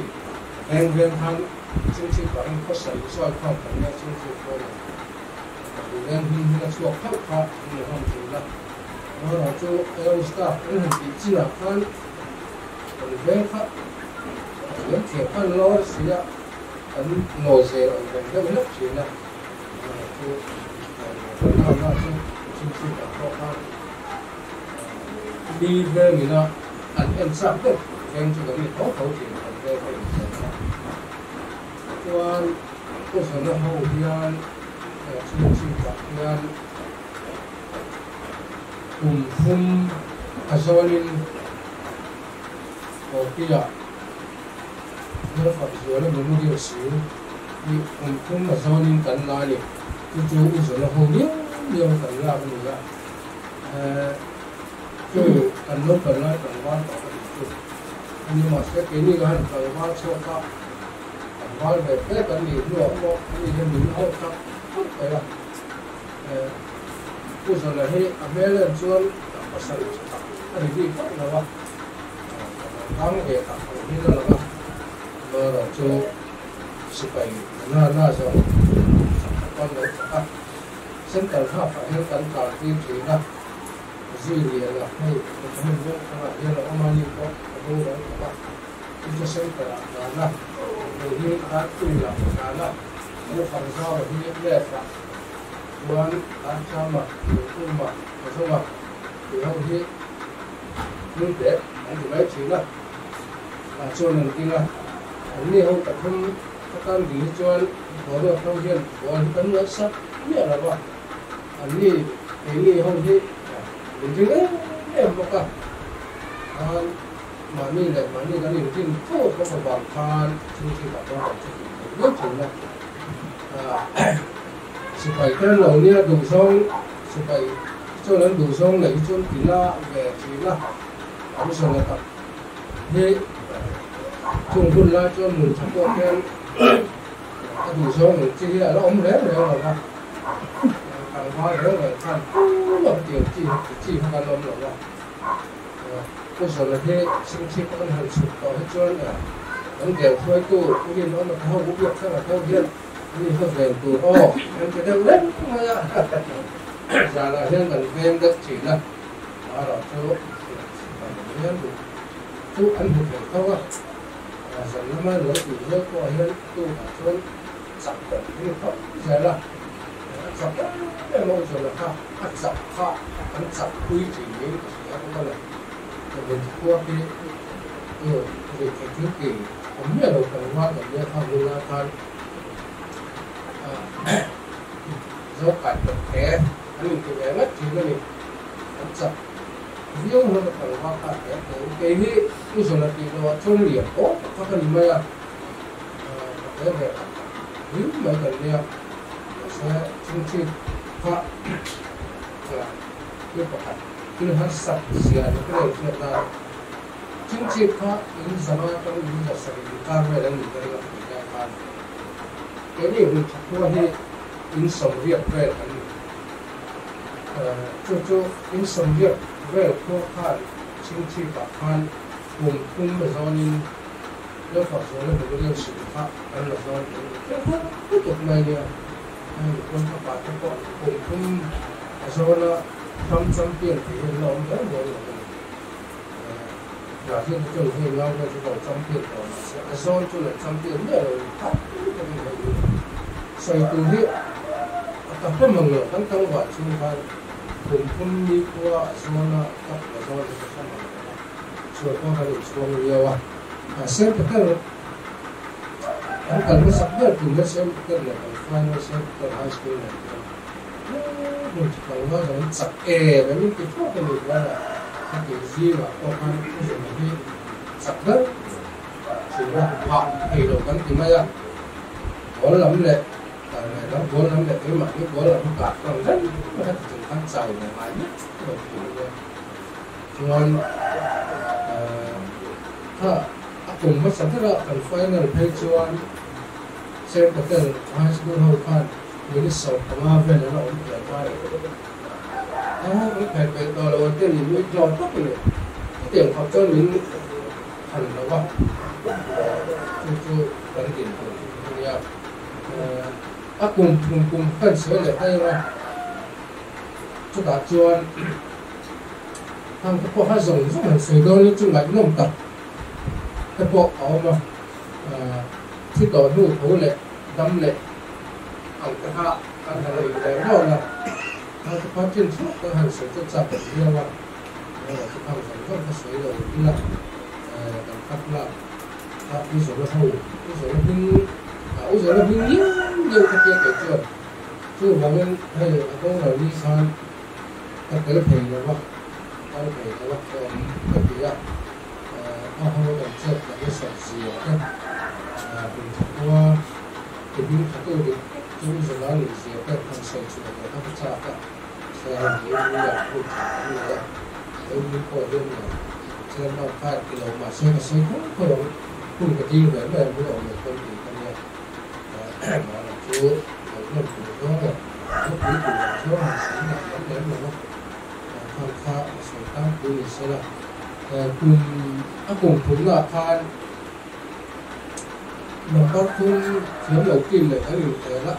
veng veng khan chingchip ah in khawsa in sawi khawm kan nia chingchip pawh in veng hming hming a chhuak theuh kha an ni hlawm thin a. Amaherawhchu chu AO staff an han tih chinah khan kan veng kha a thiam thiam khan lawr si a, kan nawi zel ang reng deuh hlek thin a, chu na chu chhungchhip ah pawh khan mi veng ina an en chak deuh veng chu kan ni tho tho thin kan veng a insawn a, chuan Pu Zana ho hian chhungchhip ah hian kum thum a zawnin Hockey-ah Lalfak Zuala Memorial Sil hi kum thum a zawnin kan la a ni. Chu chu U Zala ho liau liau kan lak a ni a. Chu kan naupang lai tlangval tawh a nih chu. A ni mahse keini ka han tlangval chhuak a, tlangval ve ve kan nih hnuah pawh ani hian min ho tak tak mai a. Pu Zala hi a hmel en chuan pasal tha tak a ni bik vak lo a, kang ve tak ang hian a lang a, amaherawh chu sipai na na zawng chak tak an lo chak a, central half ah hian kan tlan tir thin a, zui lian a hei hmun veng thangah hian a awm a ni pawh a boral tawh a, chu chu central ah tlan a, hei hi a tui lah tlan a. Lo fang zau a hi left ah chuan Tanchama, Lungpuma, Khawzawma tih ho hi hnung bet an ti mai thin a, tah chuan an ding a, an ni ho pathum ka tan ding hi chuan boruak ho hian ball hi kan ngaihsak miah lo va, an ni keini ho hi min ring em em bawk a, khan mahni leh mahni kan inrin fo bawk avang khan chhungchhipah chuan kan che thei viau thin a. Sipai te an lo nia duhzawng sipai chuan an duhzawng neih hi chuan tina ve thin a, an zawna tak hi chung hun lai chuan nun tha pawh hian a duhzawng ang chi hi a la awm reng reng lo va, tlangval reng reng khan tumah hetiang chi chi kha kan awm lo va. Pu Zawna hi chhingchhip an han chhuk tawh hi chuan kan deu hruaitu Pu Rinawma te ho u biak thlang ho hian mi khaw ven tur aw an ti deuh reng mai a, zanah hian kan veng deuh thin a, erawh chu hian chu an hmu thei tho a, zan lama lo tih viau pawh hian tukah chuan chak ber hi ni phawt zel a, a chak em em a, U Zawna kha a chak kha an chak pui thin niin ka hria bawk a ni. Ka hmun khua hi chu rih theih thil ti awm miah lo kan rual kan nia kha hun lai khan zo kai tawp hle an inti ve ngat thin a ni. An chak viau hlawm a tlangval kha hle hle in kei hi U Zawna tih loh ah chuan lian awm tak kha ka ni mai a, ka hle ve tak tak hlim mai kan nia mahse chhungchhip kha thil pakhat thil harsat zia ni ka reng hriat nan chhungchhip kha in zanga atang in zasarih inkar vel an nih ka ring a ka tih lai khan keini hun tha khua hi in sawmriat vel kan ni. Chu chu in sawmriat vel khua khan chhingchhipah khan kum thum zawnin Lalfakzuala Memorial Sikul kha kan la zawn tih a ni. Thil har lutuk mai nia, hei Mipuan fapa te pawh kum thum a zawn a ram champion thei hi an la awm reng reng lo a ni. Brazil te chuan vawi nga vel chu lo champion tawh mahse a zawn chu lo champion miah lo ni har lutuk a ni hei hi. Sawi tur hi a ta hlawm ang lo, kan tlangval chhung khan kum thum ni khua a zawn a cup la zawn hi ka hre mang lo a, chhuah pawh kan inchhuang viau a. Saint Peter kan kal hmasak ber tum hian Saint Peter leh kan final Saint Peter High School nen hian hmun tha tlangval zawng an chak em em in ti thlawt a ni chuan a heti zingah pawh khan thu zawng hi chak ber thin a phah thei lo kan ti mai a goal lam leh dan leh lam goal lam leh keimahni goal lam hi kah tlang reng mai a ti chung khan chau leh ngai miah lo thin a nia. Chuan kha a kum hmasa berah kan final phei chuan Saint Patel High School ho khan minute 15 vel an awm tel ta reng a, an phel peih tawh lo an ti a ni, nui tlawm tak a ni. Chutiang khawp chuan min han lo a, chu chu kan din tur chu a nia. A kum thum kum kan sawi leh daih ang a, chutah chuan. Hang te pawh kha zawng zawng han sawi dawn in chu ngaihnawm tak te pawh a awm a, thi tawh hnu tho leh dam leh ang te kha kan han ei ve dawn a, hang te pawh chin chhuak kan han sawi chu chak viau a, erawh chu hang zawng zawng kha sawi lo ila kan kap lak kha U Zawna ho, U Zawna hming, U Zawna hming ngiau ngiau kha tia kei chuan chuvangin hei a boral ni khan Ka tel thei lo va, kal thei lo va ka awm ka ti a, a ho kan chet tak nasat zia te, hmun tha khua ti hming tha tu dik tak chu zana nih zia te han sawi chhuah ve kha ka chak a, hre lei lei ah hun tha kan nei a, lei lei pawh hian chairman kha ti lo mahse ka sawi tho tho ang, hun ka dil ve mai ang hun a awm lo pawn tih ka nia, mahni chu ngaihnawm tur zawng leh. Khawpui tur ang zawng han sawi ngah lem lem lo va, khang kha a sawi tlangpui ni se la. Kum a kum thumnaah khan number thum thiam lo team leh kan inkhel a,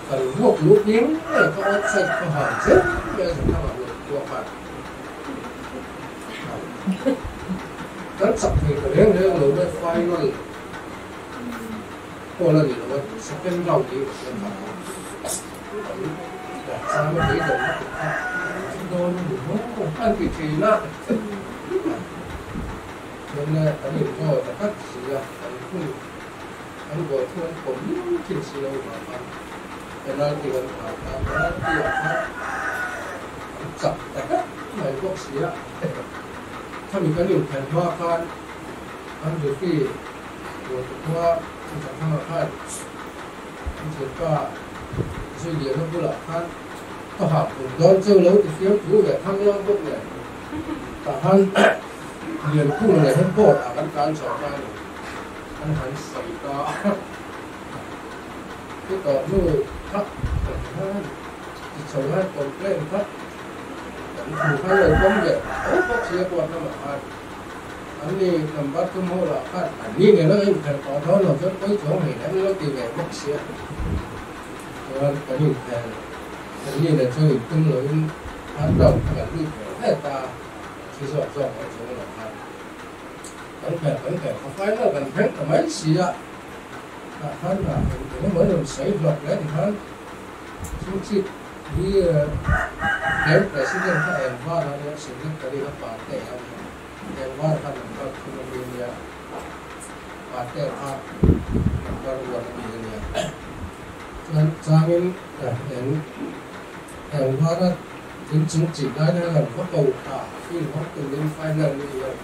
kan vuak luh hming ngei kha outside kha han zel mai a Zathangah luh pawh khan kan chak thei ta reng reng lo mai final. pawh la ni lo a, second round hi ka hriat vang a, kan chang a beidawng lutuk kha thi dawn a ni maw an ti thin a, chuan le kan indraw ta tlat si a, kan hun kan goal thu an pawm miau thin si lo vang a, penalty kan phah ta, penalty ah khan kan chak ta tlat mai bawk si a, khami kan inkhelh hma khan kan referee Ruatukua Chhuchangthanga khan an thianpa Zuiliana bulah khan ka hah pun dawn cheu lo ti fiam thu ve thang lang bawk nen tah khan Liankhunga leh he board ah kan tlan chho ta a ni an han sawi ta a chutah hnu kha kan khan ti chho khan complain kha kan thu khan lo pawm ve tho bawk si a court lamah khan. An ni number thum ho lah khan an ni nena inkhelh tawh dawn lo chuan pawi chuang hei an lo ti ve bawk sia. Chuan kan inkhel an ni nen chuan intum loin third round kha kan lut ve ve ta a, thi zawk zawk ang chung lo khan kan khel kan khel kha final kan thleng ta mai sia. Tah khan ah eng emaw an rawn sawi hlawk hle tikhan chu chip hi bank president kha engvar a nia secretary kha parte a nia. Engvar kha number thum a mi a nia, Pate kha number one a mi a nia. Chuan changin eng engvara inchung chih lai na hian va ko tha field hawng turin final ni hian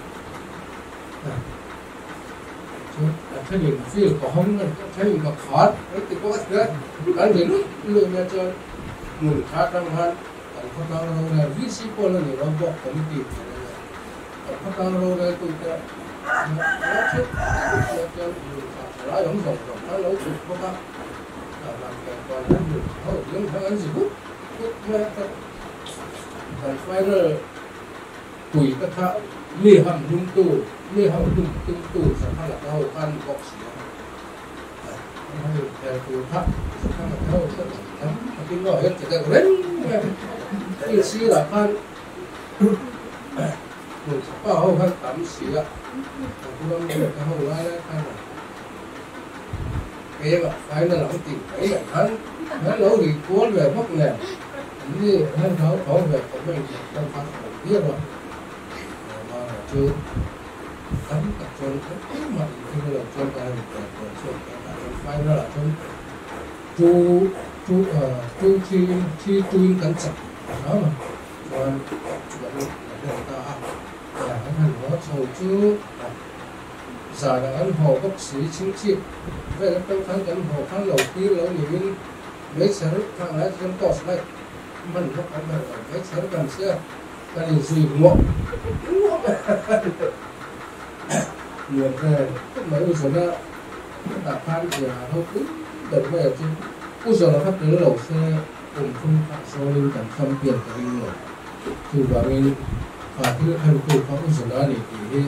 chuan a thenin field ka hawng a thenin ka khar an ti bawk a kan ri lut lut mai a chuan hmun kha atang khan Kan khawtlang rorel VC pawh la ni lo bawk committee tih a nia. Kan khawtlang roreltute lo thut thut chuan hmun tha tha lai awm zawng zawng kha lo thut bawk a. Van pian kual hian hmun tha ho ding kha an zi hut hut mai a. Kan final pui te kha mi ham hlumtu, mi ham hlum tumtu Zakha laka ho khan bawk si a. An han inkhel tur kha Zathanga te ho chuan an tam takin aw hian ti deuh reng mai a. Hei sirah khan hmun thapa ho khan tam si a, kan pu ram vel te ho lai lai khan a peng ah final ang tih mai leh khan an lo ri kual ve bawk nen an ni an hlauthawng ve khawp a inkhel khan kha a awm viau a. Chu tam tak chuan engmah inthil lo chuan ka han inpek dawn chuan ka tah chuan final ah chuan two two two three in three two in kan chak hram a chuan kan la hlen ta a an han haw chho chu zanah an haw bawk si chhingchhip vel atang khan kan haw khan lo thlir lo niin meichher thang lai chuan torch light hman bawk an han lo meichher kan chhia. Kan inzui nguah nguah mai a, nuam vel khawp mai. U Zawna hetah khan zia ropui ber mai a chu U Zawna kha tel lo se kum thum kha zawnin kan champion ka ring lo. Chuvangin kha thil khantu kha U Zawna a ni tih hi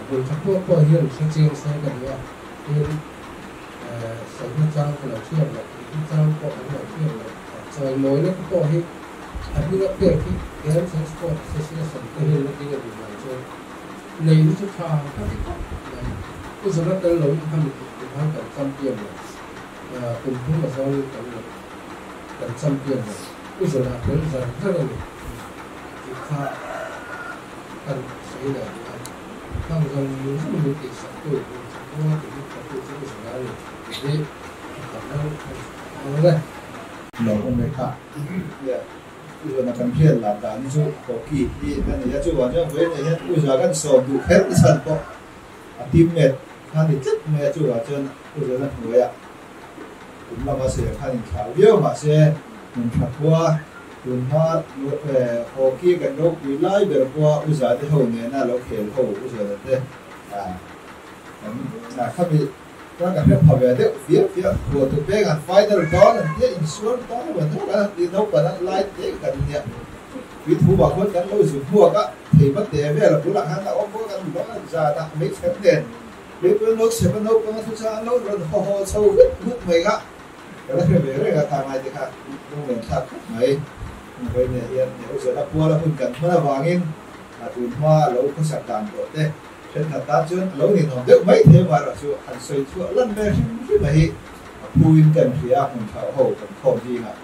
hmun tha pawh pawh hian hre chiang se ka duh a, tin sawina chang ka lo hriat loh, tih chang pawh kan lo hriat loh, chawimawina te pawh hi A hming a pek hi Games and Sport Association te hian a ding a duh vang chuan nei hi chu tha ka ti khawp mai. Pu Zara tel lo in khami kum kum han kan champion lo, kum thum a zawng in kan lo kan champion lo. Pu Zara tel zar zar a ni tih kha kan sawi leh duh a. Khang zawng zawng min tih sak tu, min tha hma tih hi tha tu chu Pu Zara a ni tih hi a tam nan a hmang e. Lo awm e kha. Uzuana kan hriat lah dan chu hockey hi a ni a, chuvang chuan vawiin ah hian Uza kan sawm duh kher na chhan pawh a teammate kha ni tlat mai a, chuvang chuan Uzuana hnuaiah kum lama sawi khan inthlah viau mahse hmun tha khua tun hma hockey kan ropui lai ber pawha Uza te ho nena lo khel ho Uzuana te kan khami Chuan ka hre pha ve deuh fiah fiah khual tu peng an final dawn an tia insuar dawn a emaw kan han ti naupang an lai te kan nia tui thu bah khuan kan lo zu hmuak a thei hma te vel a bulah khan a awm bawk a kan hmu dawn a zan ah hmeichhe nen keipawh lo chhep a naupang a thu chuan an lo rawn haw haw chho vut vut mai kha ka la hre ve reng a tha ngai te kha lunglen thlak khawp mai vawiin hian u Zela puala hun kan hman avangin a tun hma a lo khawsak dan tawh te. Then khat tan chuan a lo ninawm deuh mai thei a, amaherawhchu han sawi chhuah lan ve hrim hrim a hi a phuin kan hria a, hmun thauh ho kan khawm zingah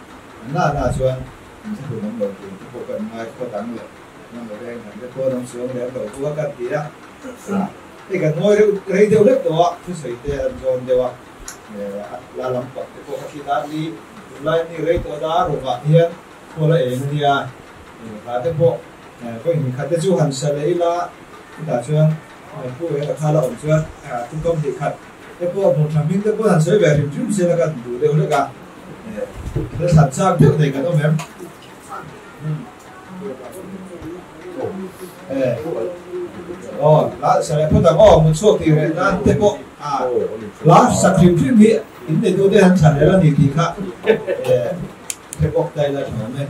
na na chuan min thlahlun awm lo tur te pawh kan ngai khawt ang le, nang veng dang te pawh an awm chuang lem lo bawk a kan ti a, hei kan ngawi reuh rei deuh hlek tawh a, thusawi te an zawn deuh a, la lam pak te pawh ka khi dar li tunlai ni rei tawh dar rungah hian khawl a eng a nia, hla te pawh vawi hnih khat te chu han sa leh ila chutah chuan pu eng a kha la awm chuan tungkam hnih khat te pawh hmun tha hming te pawh han sawi ve hrim hrim se la kan duh deuh hlek a, thil thlan chak deuh nei kan awm em? Aw la sa leh phawt ang aw mun chhuak tih reh nan te pawh a la sak hrim hrim hi in neitu te han thlan rel a ni tih kha hre bawk ta ila tha awm e.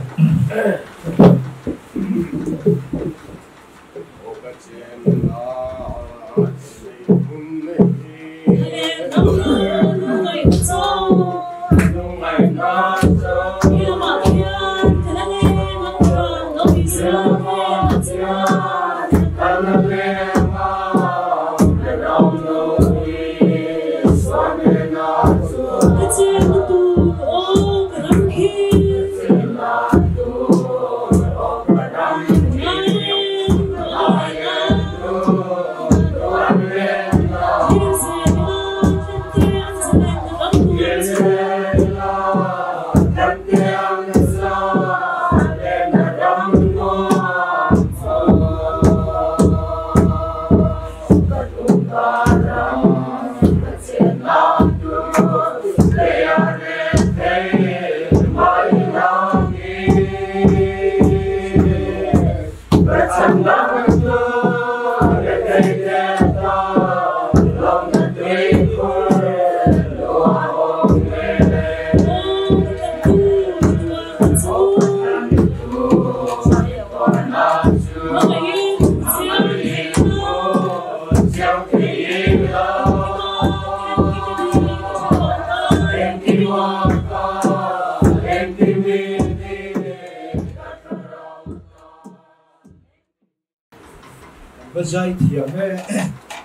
Va zai thiam e,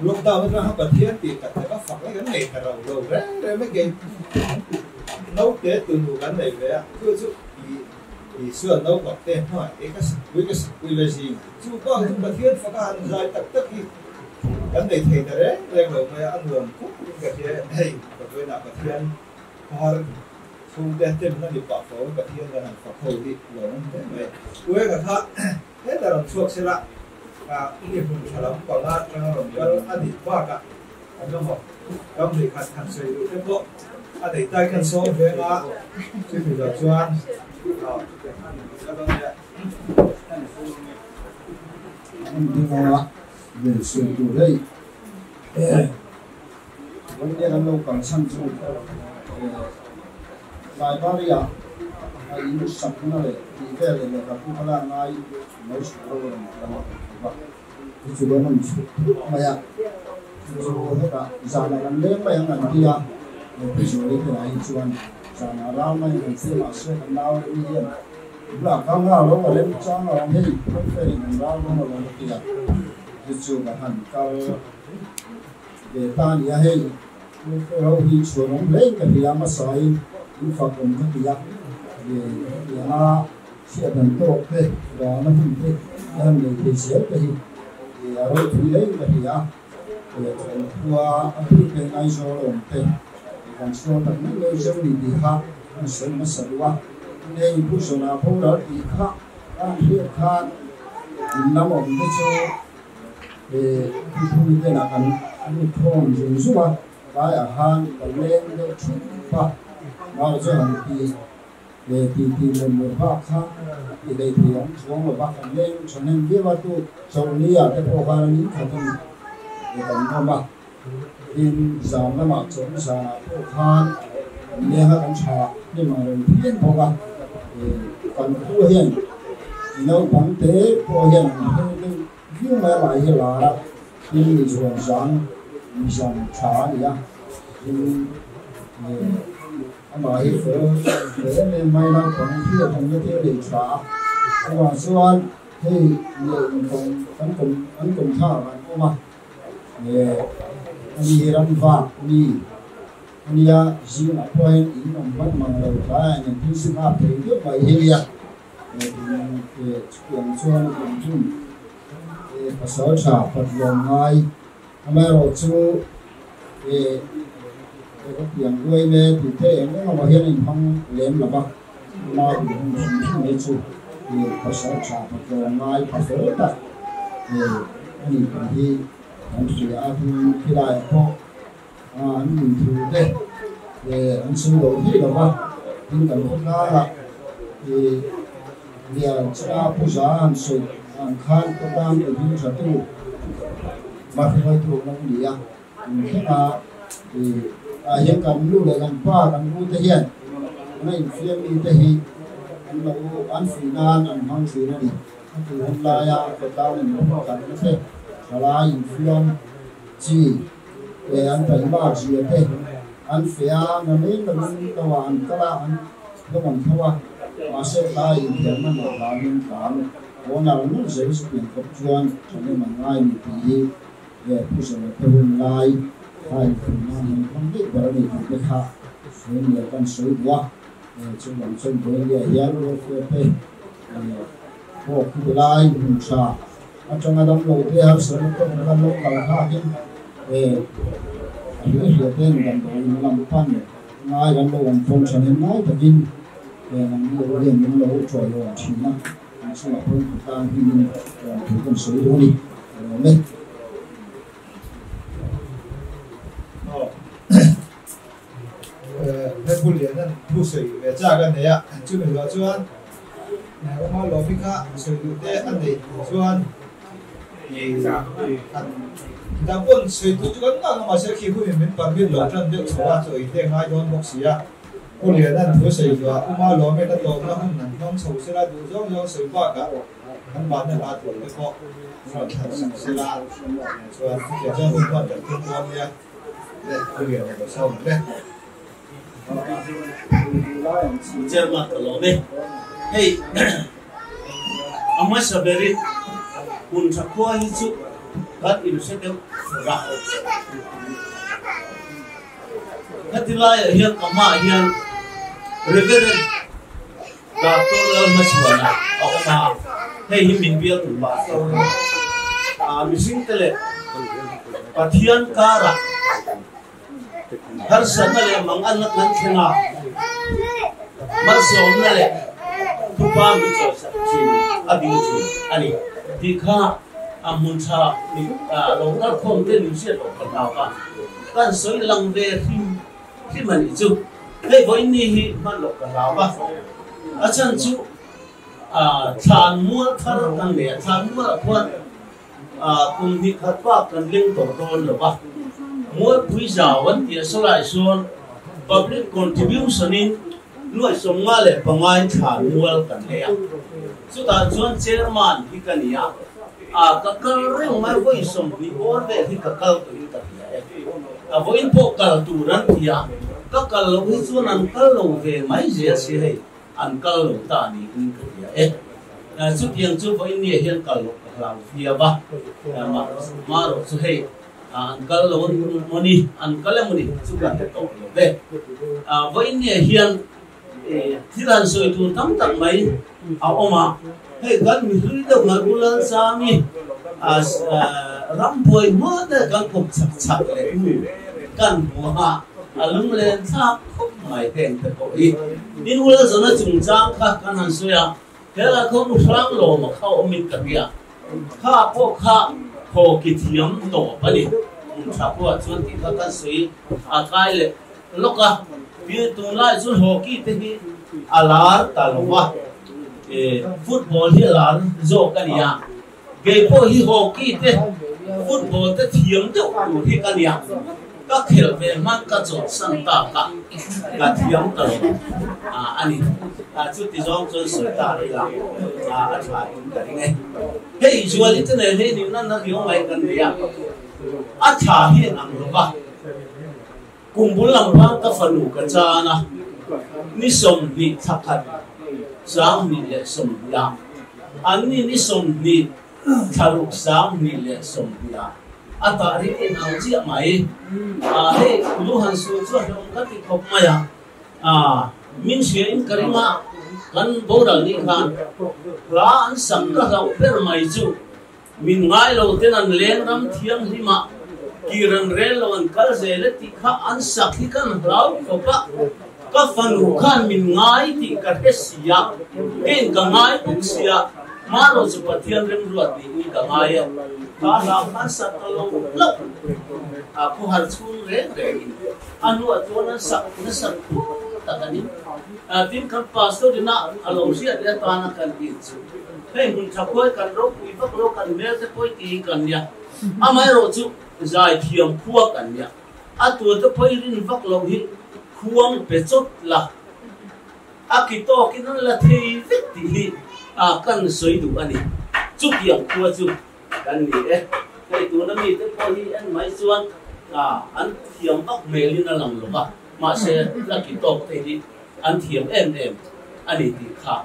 lockdown atanga Pathian tih tak tak a fak lai kan nei ta ro lo reng reng mai kei naute tunu kan nei ve a, chu chu Isua naupang te hnuai e ka sakpui ka sakpui la zing chu bak chu Pathian faka han zai tak tak hi kan nei thei ta reng reng lo mai a, a nuam khawp in ka hria e, hei Pathianah Pathian khawhar chhungte temna ni pah fo Pathian kan han fak ho hi lawm hle mai. Uenga kha Heta rawn chhuak sela, mi hmun tha lam panga atanga rawn kal a nih bakah an awm ang. Kam leh khat han sawi duh te pawh a nei tai khan sawm veng a, chumi zawh chuan Library ah a in sakna leh tih vel leh lehkhabu kha lak ngai lo chhuk lo a rawn ti a, chu chu kan rawn chhuk thut mai a, chu chu hetah zanah kan leng mai ang an ti a, he pu Zuali te lah hi chuan zanah ral mai ang an ti a, mahse kan nau leh mi hian bulah kal nghal lo a rem chang lo ang hei welfare in an ral dawn alawm a ti a, chu chu kan han kal ve ta a ni a hei. Welfare ho hi chhuan awm hle in ka hria a, hmasa in in fak awm ka ti a, hetianga chhiat an tawk te, ralna hun te i han nei thei zel te hi a ropui hle in ka hria a, kan khua a bik te Aizawl awm te kan chhuang tak mai mai zo ni tih kha an sawi hmasa duh a, hei Pu Zawna boral tih kha a han hriat khan in lam awm te chu Thuthlung tenah kan lut khawm zung zung a, tlaiah khan kan leng deuh thup a, mau chu han ti leh ti ti lem leh bak kha ti hlei thei awm chuang lo va, kan leng thahnem viau a, tu chawlhni ah te pawh khan an inkhat a ni kan awm a, tin zan lamah chawlhna zanah pawh khan kan leng a, kan tha hnem ang reng phian bawk a, kan khua hian naupang te pawh hian an hel deuh Viu mai lai hi lar a, tin mi zuan zang, mi zan tha a ni a, tin amah hi fel hle em em mai naupang hi a thawmna te a nei tha a, chuvang chuan hei leh inkawm kan kawm an kawm thlak an awm a, Ani hi ram vak mi ania zingah pawh hian in awm hman mang lo tlaiah nen thil si nghak thei deuh mai hi nia chutiang chuan a awm thung. Pasal tha Patlian ngai amaherawhchu ka piang ruai me tih te eng eng emaw hian a inhmang lem lo va, ama inhung hrim hrim hi chu pasal tha Patlian ngai pa fel tak a ni tih hi kan hria a, tin khilaiah pawh an nunthu te an sawi lo thei lo va, tin kan khawtlangah Lian chunga Pu Za an sawi ang khan khawtlang ti hming tha tu hmahruaitu an lo ni a, in thlenga ah hian kan nu leh kan pa kan u te hian an infiam mi te hi an lo an fuih nan an hmang thin a ni. A tih hun laia khawtlang inpumkhatna te, thalai infiam chi te an taihmak zia te an feh a, na mai lovin lo ah an kal a, an hlawm an tho a, mahse tlai inthiamna mah hlanin tlan haw nal nal zel chutiang khawp chuan thahnem an ngai ni tih hi Pu Zawla te hun lai kha inkhawm nan han hmang daih ber a ni tih te kha sawi leh kan sawi duh a, chuvang chuan Vawilia hian welfare te pawh khi ti lai hmun tha atanga damlo te harsatna tawk na kan lo kal thlakin a hliah hliah ten damdawiin lam pan ngai kan lo awm pawn thanem ngai takin nangni ho hian min lo chawiawm thin a, an chungah pawn khawtlang hmingin thu kan sawi dawn a ni. Ka lawm e. He bul lian an thu sawi ve chak a nei a, chumi hluah chuan Uma Lawmi kha sawi duh te a neih chuan an dang pawn sawi duh chu kan ngah ngah mahse khi hunin min permit lo tan deuh chho a, chaw ei te ngai dawn bawk si a. Pu Lian an thu sawi hluah Uma Lawmi a tawpna hun an hmang chho sela duh zawng zawng sawi bakah an mahni hla tur te pawh an rawn thlan sak sela chuan chutiang chuan hun huan kan tum dawn nia. Chairman ka lawm e. Hei a hmasa berin hun tha khua hi chu kan inhre deuh fur a. Khati laiah hian ka hmaah hian Reverend Doctor Lalhmachhuana a awm a, hei hi min bial tur pastor a ni. A mihring te leh Pathian karah harsatna leh manganna kan thleng a, malsawmna leh thupa min chawisak thin a ding thin a ni tih kha a hmun tha lo kalkhawm te min hriat loh ka hlau a, kan sawi lang ve hrim hrim a nih chu. Hei vawiin ni hi hman loh ka hlau a, a chhan chu thlan mual thar kan nei a, thlan mualah khuan kum hnih khat bak kan leng tawh dawn lo va, Mualpui zau an tih a sawlai sawn public contribution in nuai 55 in thlan mual kan nei a, chutah chuan chairman hi ka ni a, ka kal reng mai vawi 20 bawr vel hi ka kal tawhin ka hria e. A vawiin pawh kal tur an ti a, ka kal loh hi chuan an kal lo ve mai zel si hei, an kal lo ta niin ka hria e. Chutiang chu vawiin nia hian kal loh ka hlau viau a, marawh chu hei an kal lo emaw ni, an kal emaw ni chu kan hre tawh lo ve. Vawiin nia hian thil han sawi tur tam tak mai a awm a, hei kan mi hlui deuh ngai U Lalzami ram buai hma te kan kawp chak chak leh hnu kan hmu a, a lunglen thlak khawp mai heng te pawh hi. Tin U Lalzana chungchang kha kan han sawi a, helai khaw U Hranglawma kha awmin ka hria, kha pawh kha thaw ki thiam tawp a ni, hmun tha pawh chuan tih kha kan sawi a kai leh lawk a, tin tunlai chuan hockey te hi a lar ta lo va, football hi a lar zawk a ni a, kei pawh hi hockey te football te thiam deuh tur hi ka ni a, ka khelh ve hman ka chawlhsan tak a, ka thiam ta lo a ni, chuti zawng chuan sawi ta rih la a tha in ka ring e. Hei Zuali te nen hi nihna na riau mai kan nei a, a tha hi an ang lo va. Kum bul lam khan ka fanu ka chan a, ni 20 thla khat 2020 ah, an ni ni 20 thla ruk 2020 ah. A tah ri in ang chiah mai. A hei lu han su chu a hlawm ka ti khawp mai a. A min hria in ka ring a, kan boral ni khan hla an sak ka hlauh ber mai chu min ngai lo ten an leng ram thianghlim ah kir an rel lo an kal zel e tih kha an sak hi kan hlau khawp a, ka fanu khan min ngai tih ka hre si a, keiin ka ngai bawk si a, hmarawh chu Pathian remruat niin ka ngai e, kha hlau khan sak ka lo hlauh a, khawhar chhung reng rengin a hnuah chuan an sak nasat phur tak a ni. Tin, kan pastor ina a lo hriat leh atana kan tih chu hei hmun tha khuai kan ropui vak lo, kan hmel te pawi ti hi kan nia, amaherawh chu zai thiam khua kan nia, a tua te pawi rin vak loh hi khuang pe chawt la, a ki tawkin an la thei vek tih hi kan sawi duh a ni. Chutiang khua chu kan ni e. Hei tuna mite pawh hi en mai chuan an thiam vak hmelin a lang lo va, mahse la ki tawk te hi an thiam em em a ni tih kha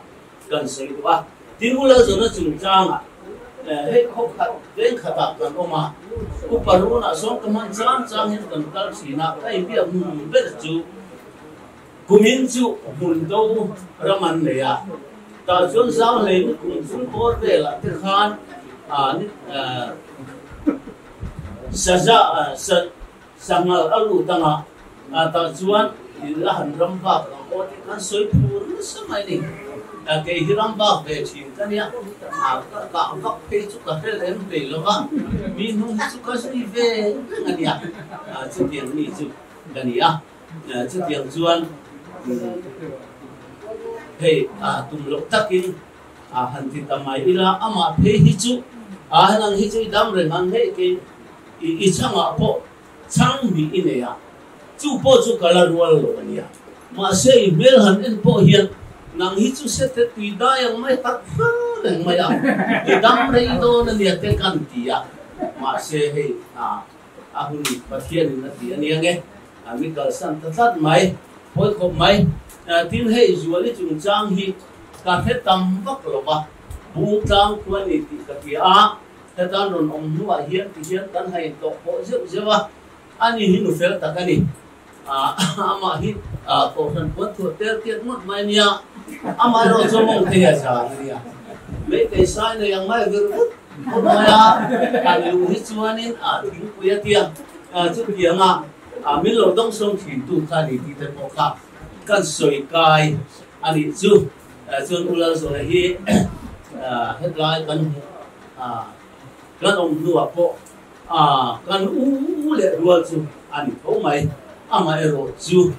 kan sawi duh a. Tin, U Lalzawna chungchangah hei khaw khat veng khatah kan awm a, Upa Runah sawn ka hman chang chang hian kan kal thin a, ka inbiak hmun ber chu Kumin chu hmun do ram an nei a, tah chuan zau hlei ni kum chung bawr velah te khan saza sangal a lut ang a, tah chuan la han ram vak ang aw tih khan sawi phur nasa mai a ni. Kei hi ram vak ve thin ka nia, ka kah vak phei chu ka hre lem hlei lo va, mi hnung hi chu ka zui ve reng a nia, chutiang mi chu ka ni a. Chutiang chuan hei tum loh takin han ti ta mai ila, amah phei hi chu nang hi chu i dam reng ang hei kei i chhangah pawh chhang hnih i nei a, chu pawh chu ka la rual lo a nia. Mahse i hmel han en pawh hian nang hi chu se te tui dai ang mai harh hrar reng mai a, i dam rei dawn a nia te kan ti a, mahse hei a hun Pathianin a ti a nia nge. A mi kalsan ta tlat mai, pawi khawp mai. Tin, hei Zuali chungchang hi ka hre tam vak lo va, Bungtlang khua ni tih ka hria a, hetan rawn awm hnuah hian ti hian kan hain tawh pawh zeuh zeuh a, ani hi nu fel tak a ni. Amah hi kohhran puan thuah tel tiat ngawt mai a nia, amaherawh chu mawng thei a zan a nia. Meitei sai nei ang mai vir vut vut mai a, kan luh hi chuanin thingpui a tia chutianga min lo dawngsawng thintu kha ni tih te pawh kha kan sawi kai a nih chu. Chuan U Lalzawna hi hetlai kan hmuh kan awm hnuah pawh kan u leh rual chu a ni tho mai. Amaherawh chu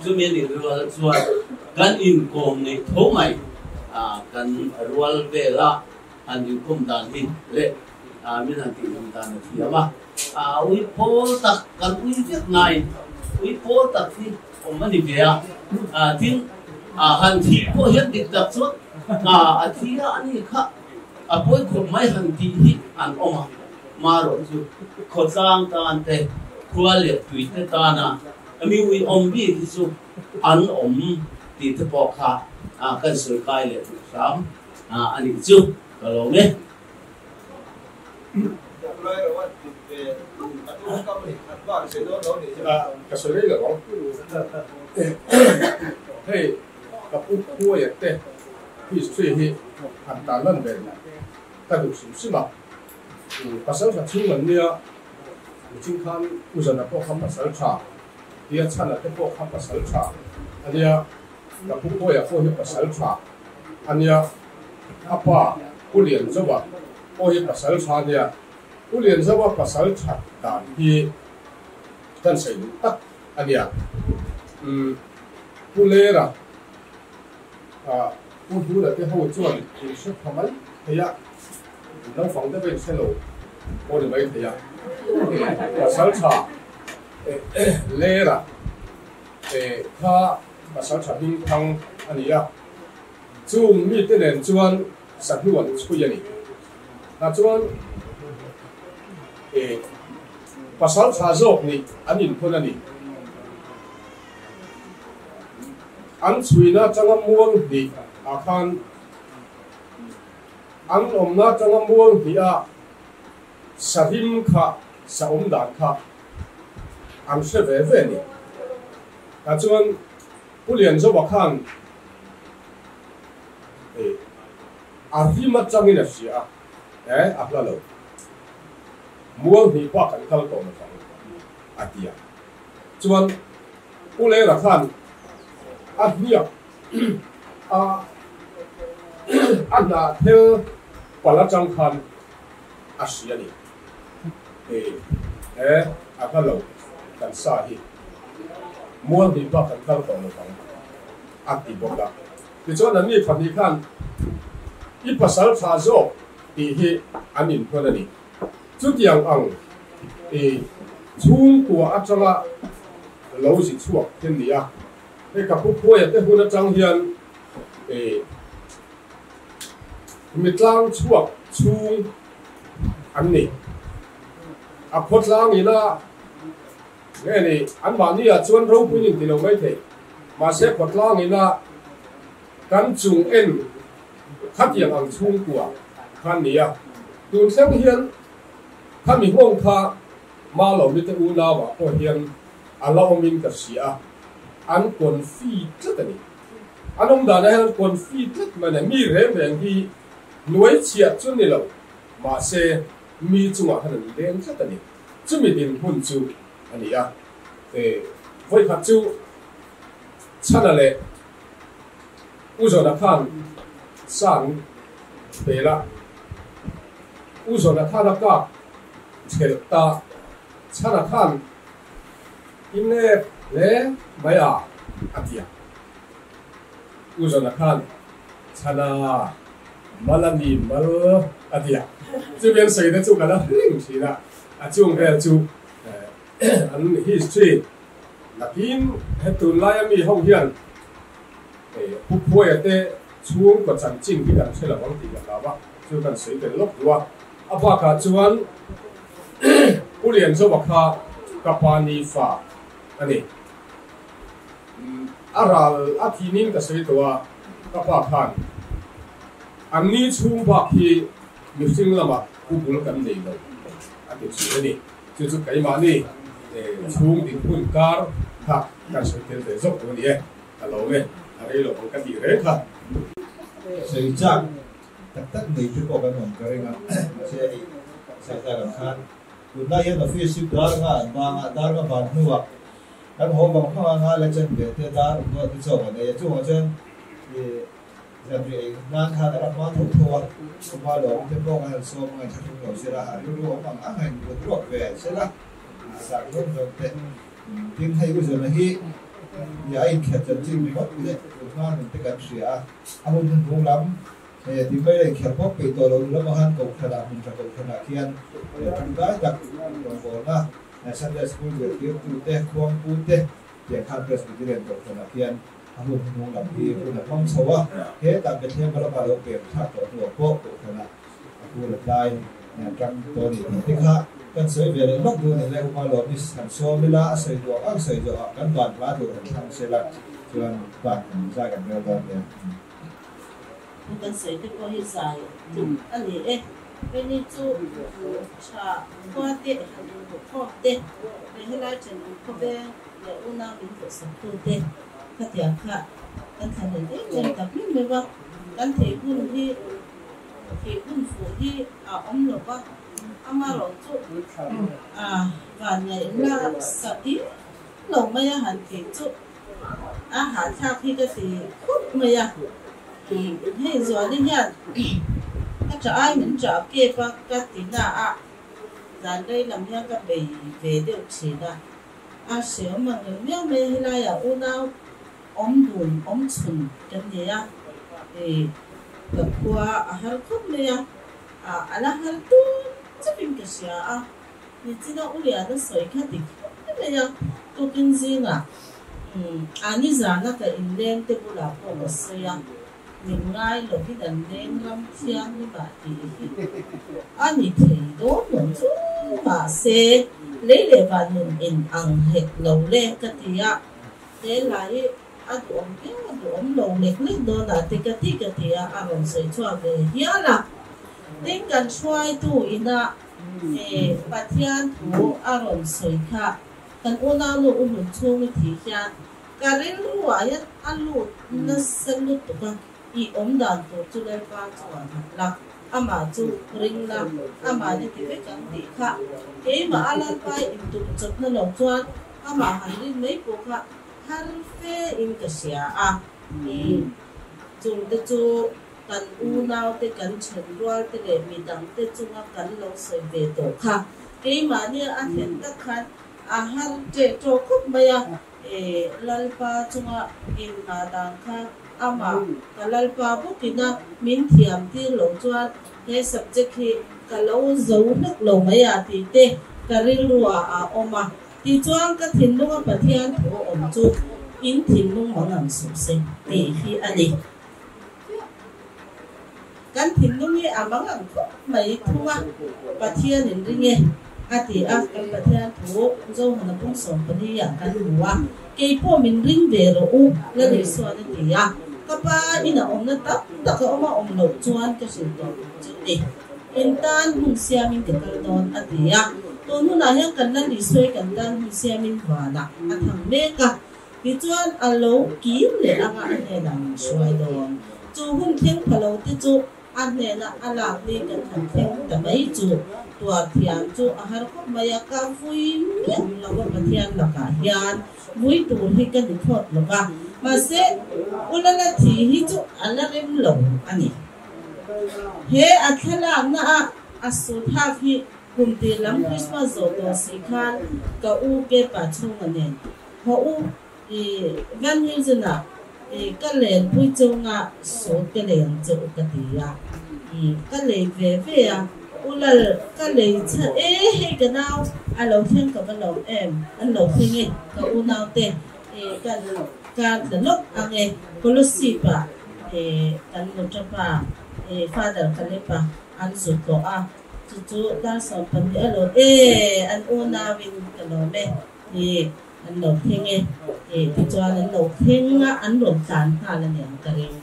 chumi a nih rual chuan kan inkawm ngei tho mai. Kan rual vela han inkawm dan hi leh min han tihhlum dan a thiam a. Ui pawl tak kan ui vek nain ui pawl tak hi awm a ni ve a. Tin, han thih pawh hian dik tak chuan a thi a a ni kha a pawi khawp mai han tih hi an awm a. Marawh chu khawtlang tan te, khua leh tui te tana mi ui awm bik hi chu an awm tih te pawh kha kan sawi kai leh duh hram a nih chu ka lawm e. Ka sawi rei lo ang. Hei ka pu Khuaia te history hi han tan lan ve duh ka duh hrim hrim a. Pasal tha chhung an nia, mihring khan U Zana pawh kha pasal tha, tia Chhana te pawh kha pasal tha a nia, ka pu Khuaia pawh hi pasal tha a nia. A pa Pu Lianzova pawh hi pasal tha a nia. Pu Lianzova pasal that dan hi kan sawi duh tak a nia. Umm Pu Lera ah Pu Hluna te ho chuan in hre pha mai thei a, naupang deuh a in hre lo pawh ni mai thei a. Pasal tha Lera kha pasal tha hmingthang a ni a. Chung mite nen chuan sahnu an chhui a ni. Tah chuan e pasal tha zawk nih an inphawn a ni. An chhuina atanga muang hnih ah khan an awmna atanga muang hnih ah. Sahim kha sa awm dan kha an hre ve ve a ni. Tah chuan Pu Lianzova khan a rim atangin a hria a, eh a hla lo. Mual hnih bak an kal tawh lovang a ti a. Chuan Pu Lera khan a hniak a a hnah thel pal atang khan a hria a ni. Hei he a hla lo kan sa hi mual hnih bak kan kal tawh lovang a ti bawk a. Tichuan an ni pahnih khan i pasal tha zawk tih hi an inhman a ni. Chutiang ang i chhungkua atanga lo zi chhuak hi an ni a. Hei ka pu Phuaia te hun atang hian i mitlang chhuak chhung an ni. A khawtlang ina nge ni anmahni ah chuan ropui nin ti lo mai thei. Mahse khawtlang ina kan chung en khatiang ang chhungkua khan ni a. Tun thleng hian khami nghawng kha Malawmi te unau ah pawh hian a la awmin ka hria a, an confi tlat a ni. An awm danah hian an confi tlat mai a ni. Mi reng reng hi Hnuai chhiah chu ni lo, mahse mi chungah khan an leng tlat a ni. Chumi dinhmun chu a ni a. E, vawikhat chu Chhana leh U Zawna khan san pel a, U Zawna khan a kak thelh ta, Chhana khan i nep hle mai a, a ti a. U Zawna khan Chhana, mal a ni mal a ti a, chumi an sawi te chu ka la hring thin a, a chung vel chu an history nakin he tunlai a mi ho hian Pu Phuaia te chhungkaw chanchin hi kan hre lo ang tih ka hlau a, chu kan sawi tel lawk duh a, a bakah chuan Pu Lianzova kha ka pa ni fa a ni. A ral a thinin ka sawi tawh a, ka pa khan an ni chhung bak hi mihring lamah pu bul kan nei lo a ti thin a ni. Chu chu keimahni chhung dinhmun kar kha kan sawi tel ve zawk tur a ni e. Ka lawm e, a rei lo ang ka tih reng kha. Sawi chak tak tak nei te pawh kan awm ka ring a, mahse hei sawi tak ang khan tunlai hian office hi dar nga an bang a, dar nga van hnuah Kan haw vang vang a nga la chen ve te dar awm dawn te chawk an ei a, chungah chuan i zanriah ei nan khan a ram hma tho tho a, khawpa lawm te pawh kan han sawm ang a inthlahrung lo sela, a rilru awm ang ang a inbuat ruak ve sela, a zak zawng zawng te. Tin, hei u Zona hi i a inkhelh chanchin ringawt leh tunhma nun te kan hria a, a hun hnuhnung lam ti mai la inkhelh pawp peih tawh lo lamah khan Kohhranah hmun tha Kohhranah khian tangkai tak rawngbawlna Sunday School zirtirtute, khuangpute tiang khan Presbyterian Kohhranah khian a hun hnung lam hi hun a hmang chho a. Hetah Bethlehem lama lo pem thlak tawh hnuah pawh Kohhranah a kul a tlai tang tawh a ni tih te kha kan sawi ve leh lawk duh a ni. Lai Upa Lawmi han sawm ila, a sawi duh ang ang sawi zawhah kan ban hla tur han thlang sela chuan ban kan zai kan rel dawn nia. Thu kan sawi te pawh hi zai tluk a ni e. Keini chu tha khua te han inhmuh khawm te leh helai thenawm khawveng leh unau min hmuhsak tu te khatiang kha kan thlan en em em tak meuh meuh a. Kan thei hun hi thei hun fuh hi a awm lo va, amarawhchu a van ngaihna sa ding lo mai a han tih chu a hahthlak hi ka ti khawp mai a, hei Zuali hian ka ṭah ai min ṭah kep a ka ti na a, zan rei lam hian ka bei ve deuh ṭhin a, a hreawm ang reng viau mai a, helaiah unau awm dun awm chhun kan ni a, ka khua a har khawp mai a, a la har tun chauhin ka hria a. Nichina u Liana sawi kha dik hle mai a, tukin zingah a nizana ka inleng te bulah pawh ka sawi a, min ngai lovin an leng ram thianghlimah tih hi a ni thei dawn lo chu mahse lei leh van nun in ang hek lo le ka ti a, he lai hi a duhawm viau a duhawm lo lek lek dawnah te ka ti ka ti a, a rawn sawi chhuak ve hial a, tin kan hruaitu inah. Pathian thu a rawn sawi kha kan unaunu u hlun chhungi thi hian ka rilruah hian a lut nasa lutuk a, i awm dan tur chu Lalpa chuan nghat la, amah chu ring la, amah ni ti vek ang tih kha keimah a Lalpa intum chawpna lo chuan amah han rin mai pawh kha har fe in ka hria a. Chungte chu kan unaute, kan thenrualte leh midangte chunga kan lo sawi ve tawh kha keimahnia a thlen tak khan a har teh tawh khawp mai a. Lalpa chunga inhah dan kha amah ka Lalpa bawkina min thiam tir lo chuan he subject hi ka lo zo hlek lo mai a tih te ka rilruah a awm a. Tichuan ka thinlunga Pathian thu awm chu in thinlung mang ang suh se tih hi a ni. Kan thinlung hi a mang ang khawp mai thung a, Pathian in ring e a ti a, kan Pathian thu Zohana pung 14 ah kan hmu a, kei pawh min ring ve rawh u Lal Isuan a ti a, ka pa in a awmna tam tak a awm a awm loh chuan ka hrilh tawh tur chu ni. In tan hun siamin ka kal dawn a ti a, tun hunah hian kan Lal Isua hi kan tan hun siamin vanah a thang mek a, tichuan a lo kim leh anga a hnenah min hruai dawn. Chu hun thleng pha lo te chu a hnena a lak ni kan han thleng ta mai chu tuar thiam chu a har khawp mai a, ka vui miah lo a Pathian lakah hian vui tur hi ka ni thawt lo va, mahse Ulala thi hi chu a la rem lo a ni. He a thlalakna a a sut hak hi kum tir lam Christmas zawh tawh si khan ka u ke pa chhunga nen haw u i Van Heusen ah i ka len pui chunga sut ka lei ang che u ka ti a, i ka lei ve ve a, u Lal ka lei chha e hei ka nau a lo thleng ka va lawm em an lo thleng e ka unau te i kan kar tla lawk ang e Kolosip ah i kan nuṭapa i Father Caleb-a an zut tawh a, chu chu dar 12 a lo e an unau in ka lawm e i an lo thleng e i tichuan an lo thleng a an rawn tlan nghal a ni ang ka ring.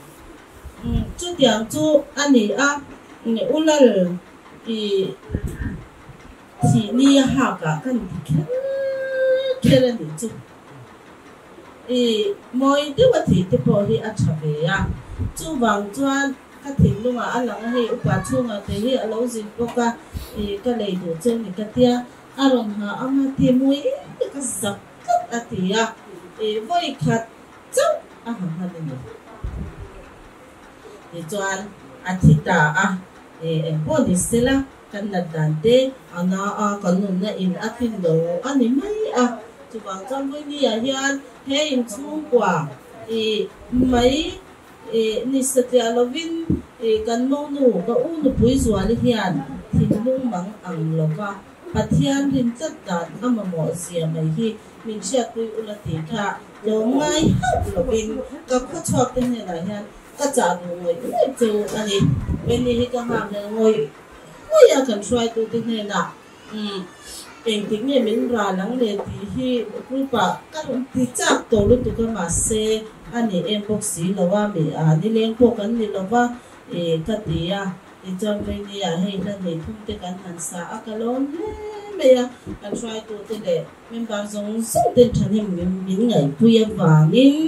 Chutiang chu a ni a, u Lal i thih ni a hak ah kan ti kher kher a nih chu. I mawi deuh a thih te pawh hi a tha ve a, chuvang chuan ka thinlungah a lang a hei upa chhungah te hi a lo zin bawk a, i ka lei duh cheu ni ka tia, a rawn ha ang a ti mui ka zak tlat a ti a, i vawi khat chauh a ha hman a ni. Tichuan a thi ta a, i engpawh ni sela kan nat dan te a na a, kan nunna in a tlin lo a ni mai a. Chuvang chuan vawinia hian he inchhungkua i mai i ni satliah lovin i kan monu ka u nupui Zuali hian thinlung mang ang lova Pathian rin tlat dan a mamawh zia mai hi min hriatpui ula tih kha tlawm ngai hauh lovin ka khawchhuak te hnenah hian ka chah duh ngawih ngawih chu a ni. Benny hi ka nghak leh ngawih ngawih a kan hruaitute hnenah umm engtik nge min ral ang le tih hi group ah ka rawn ti chak tawh lutuk a mahse a ni em bawk si lo a mi a nileng pawh kan ni lo va ih ka ti a tichuan Benny ah hei hla hnih thum te kan han sa a ka lawm hle mai a kan hruaitute leh member zawng zawng ten thahnem min ngaihpui avangin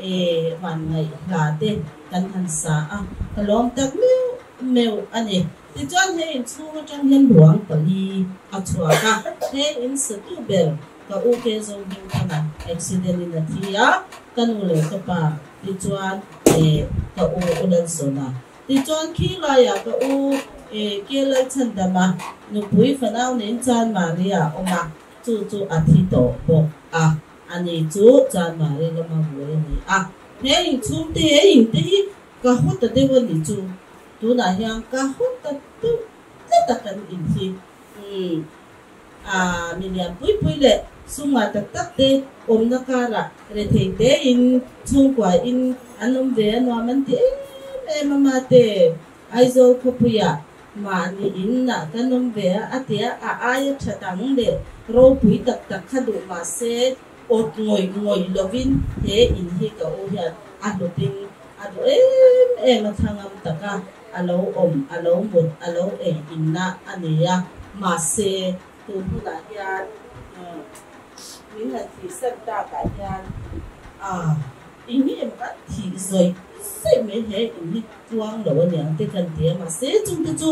E van ngaih hla te kan han sa a, ka lawm tak meuh meuh a ni. Tichuan he inchhung atang hian ruang pali a chhuak a, he in satu ber ka u ke zo hming thana accident in a thi a, ka nu leh ka pa tichuan e ka u u Lalsawna. Tichuan khi laiah ka u e ke Lalchhandama nupui fanau nen Chan Maria a awm a, chu chu a thi tawh bawk a. Ani chu Chanmari lama buai a ni a, he inchhung te he in te hi ka haw ta deuh a ni chu, tunah hian ka haw ta deuh tlat a kan in hi. Umm a mi lian pui pui leh sumah tak tak te awmna karah rethei te in chhungkua in an awm ve a nuam an ti em em a mate Aizawl khawpuiah mahni in ah kan awm ve a, a ti a, a aia tha dang leh ropui tak tak kha duh mah se awt ngawih ngawih lovin he in hi ka u hian a hlutin a duh em em a thla ngam tak a, a lo awm, a lo mut, a lo ei inna a ni a. Mahse tun hunah hian min han thihsan takah hian a eng nge emaw kan thih zawih zawih mai he in hi tluang lo a niang te kan ti a, mahse chungte chu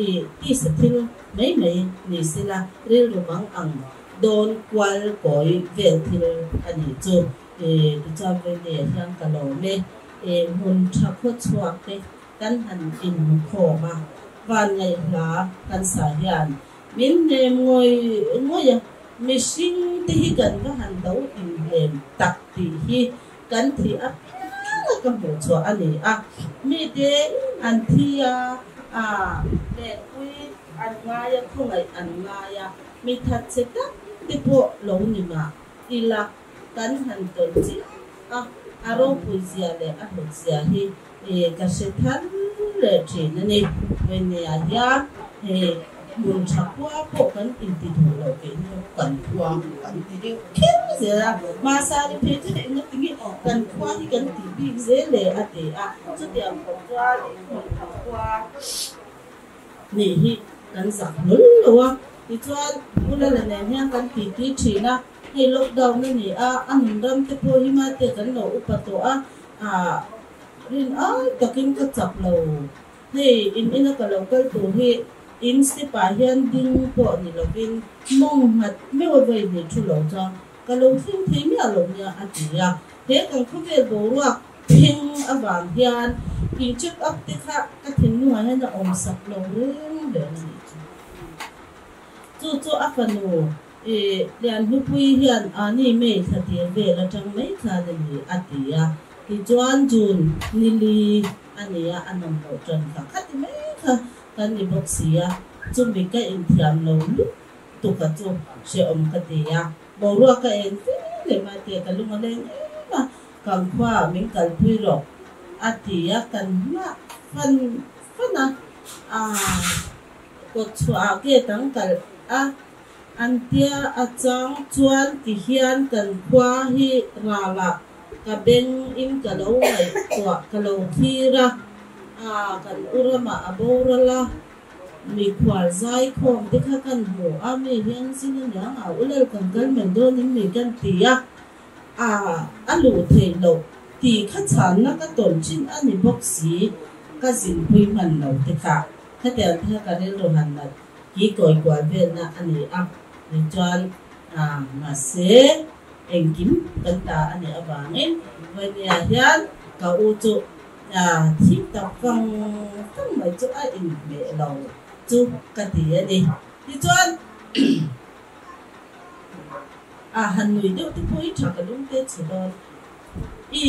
i tisa thil mai mai ni sela rilru mang ang dawn kual kawi vel thil a nih chu. Tichuan Vawinei hian ka lawm e, hmun tha khaw chhuak te kan han inhmu khawm a, van ngaihhla kan sa hian min hnem ngawih ngawih a, mihring te hi kan va han do inhnem tak tih hi kan thih apiang a ka hmuh chhuah a ni a, mite an thi a, lenpui an ngai a, khawngaih an ngai a, mi thatchhe tak te pawh lo ni mah ila kan han tawlh chiah a, a ropui zia leh a hlut zia hi ka hre thar leh thin a ni. Vawineiah hian hei hmun tha khua pawh kan inti duh loh kei hi kan khua kan ti deuh kher zel a, Mahsani phei chu hei engati nge kan khua hi kan tih bik zel le a ti a, chutiang khawp chuan hmun tha khua nih hi kan zak hlawl lo a, tichuan Pu Lala nen hian kan titi thin a. Hei lockdown a ni a, a nun ram te pawh hi mate kan lo upa tawh a, ah rin ai takin ka chak lo. Hei in ina ka lo kal tur hi in step ah hian ding pawh ni lovin mawng nghat meuh a vawi hnih thu lo chuan ka lo thleng thei miah lo nia a ti a. He kan khawvel boruak thleng avang hian in check up te kha ka thinlungah hian a awm sak lo reng reng a nih chu. Chu chu a fanu I Lianhlupui hian Ani May thla tir vel atang mai khan a ni a ti a, tichuan June ni li a ni a, a nawm loh tan kha khati mai kha kan ni bawk si a, chumi ka inthiam lo lutuk a chu hrehawm ka ti a, boruak ka en fe leh mai te ka lung a leng em a, kan khuaah min kalpui rawh a ti a, kan nghah fan fan a, aa kawt chhuahah gate an kalh a. An tia a chang chuan ti hian kan khua hi ralah ka beng in ka lo ngaihtuah ka lo thlir a, aa kan u ramah a boral a, mikhual zaikhawm te kha kan hmu a, mi hian zin a niang a u lel kan kal mai dawn in mi kan ti a, aa a luh theih loh tih kha chhanna ka tawn thin a ni bawk si, ka zinpui hman lo te kha khatiang te kha ka rilru han nat Hi kawi kual velna a ni a, tichuan mahse engkim kan ta a nih avangin Vawinia hian ka u chu thim tak vang vang mai chu a inhmeh lo chu ka ti a ni. Tichuan a han nui deuh te pawh hi tha ka lung te chhe dawn. I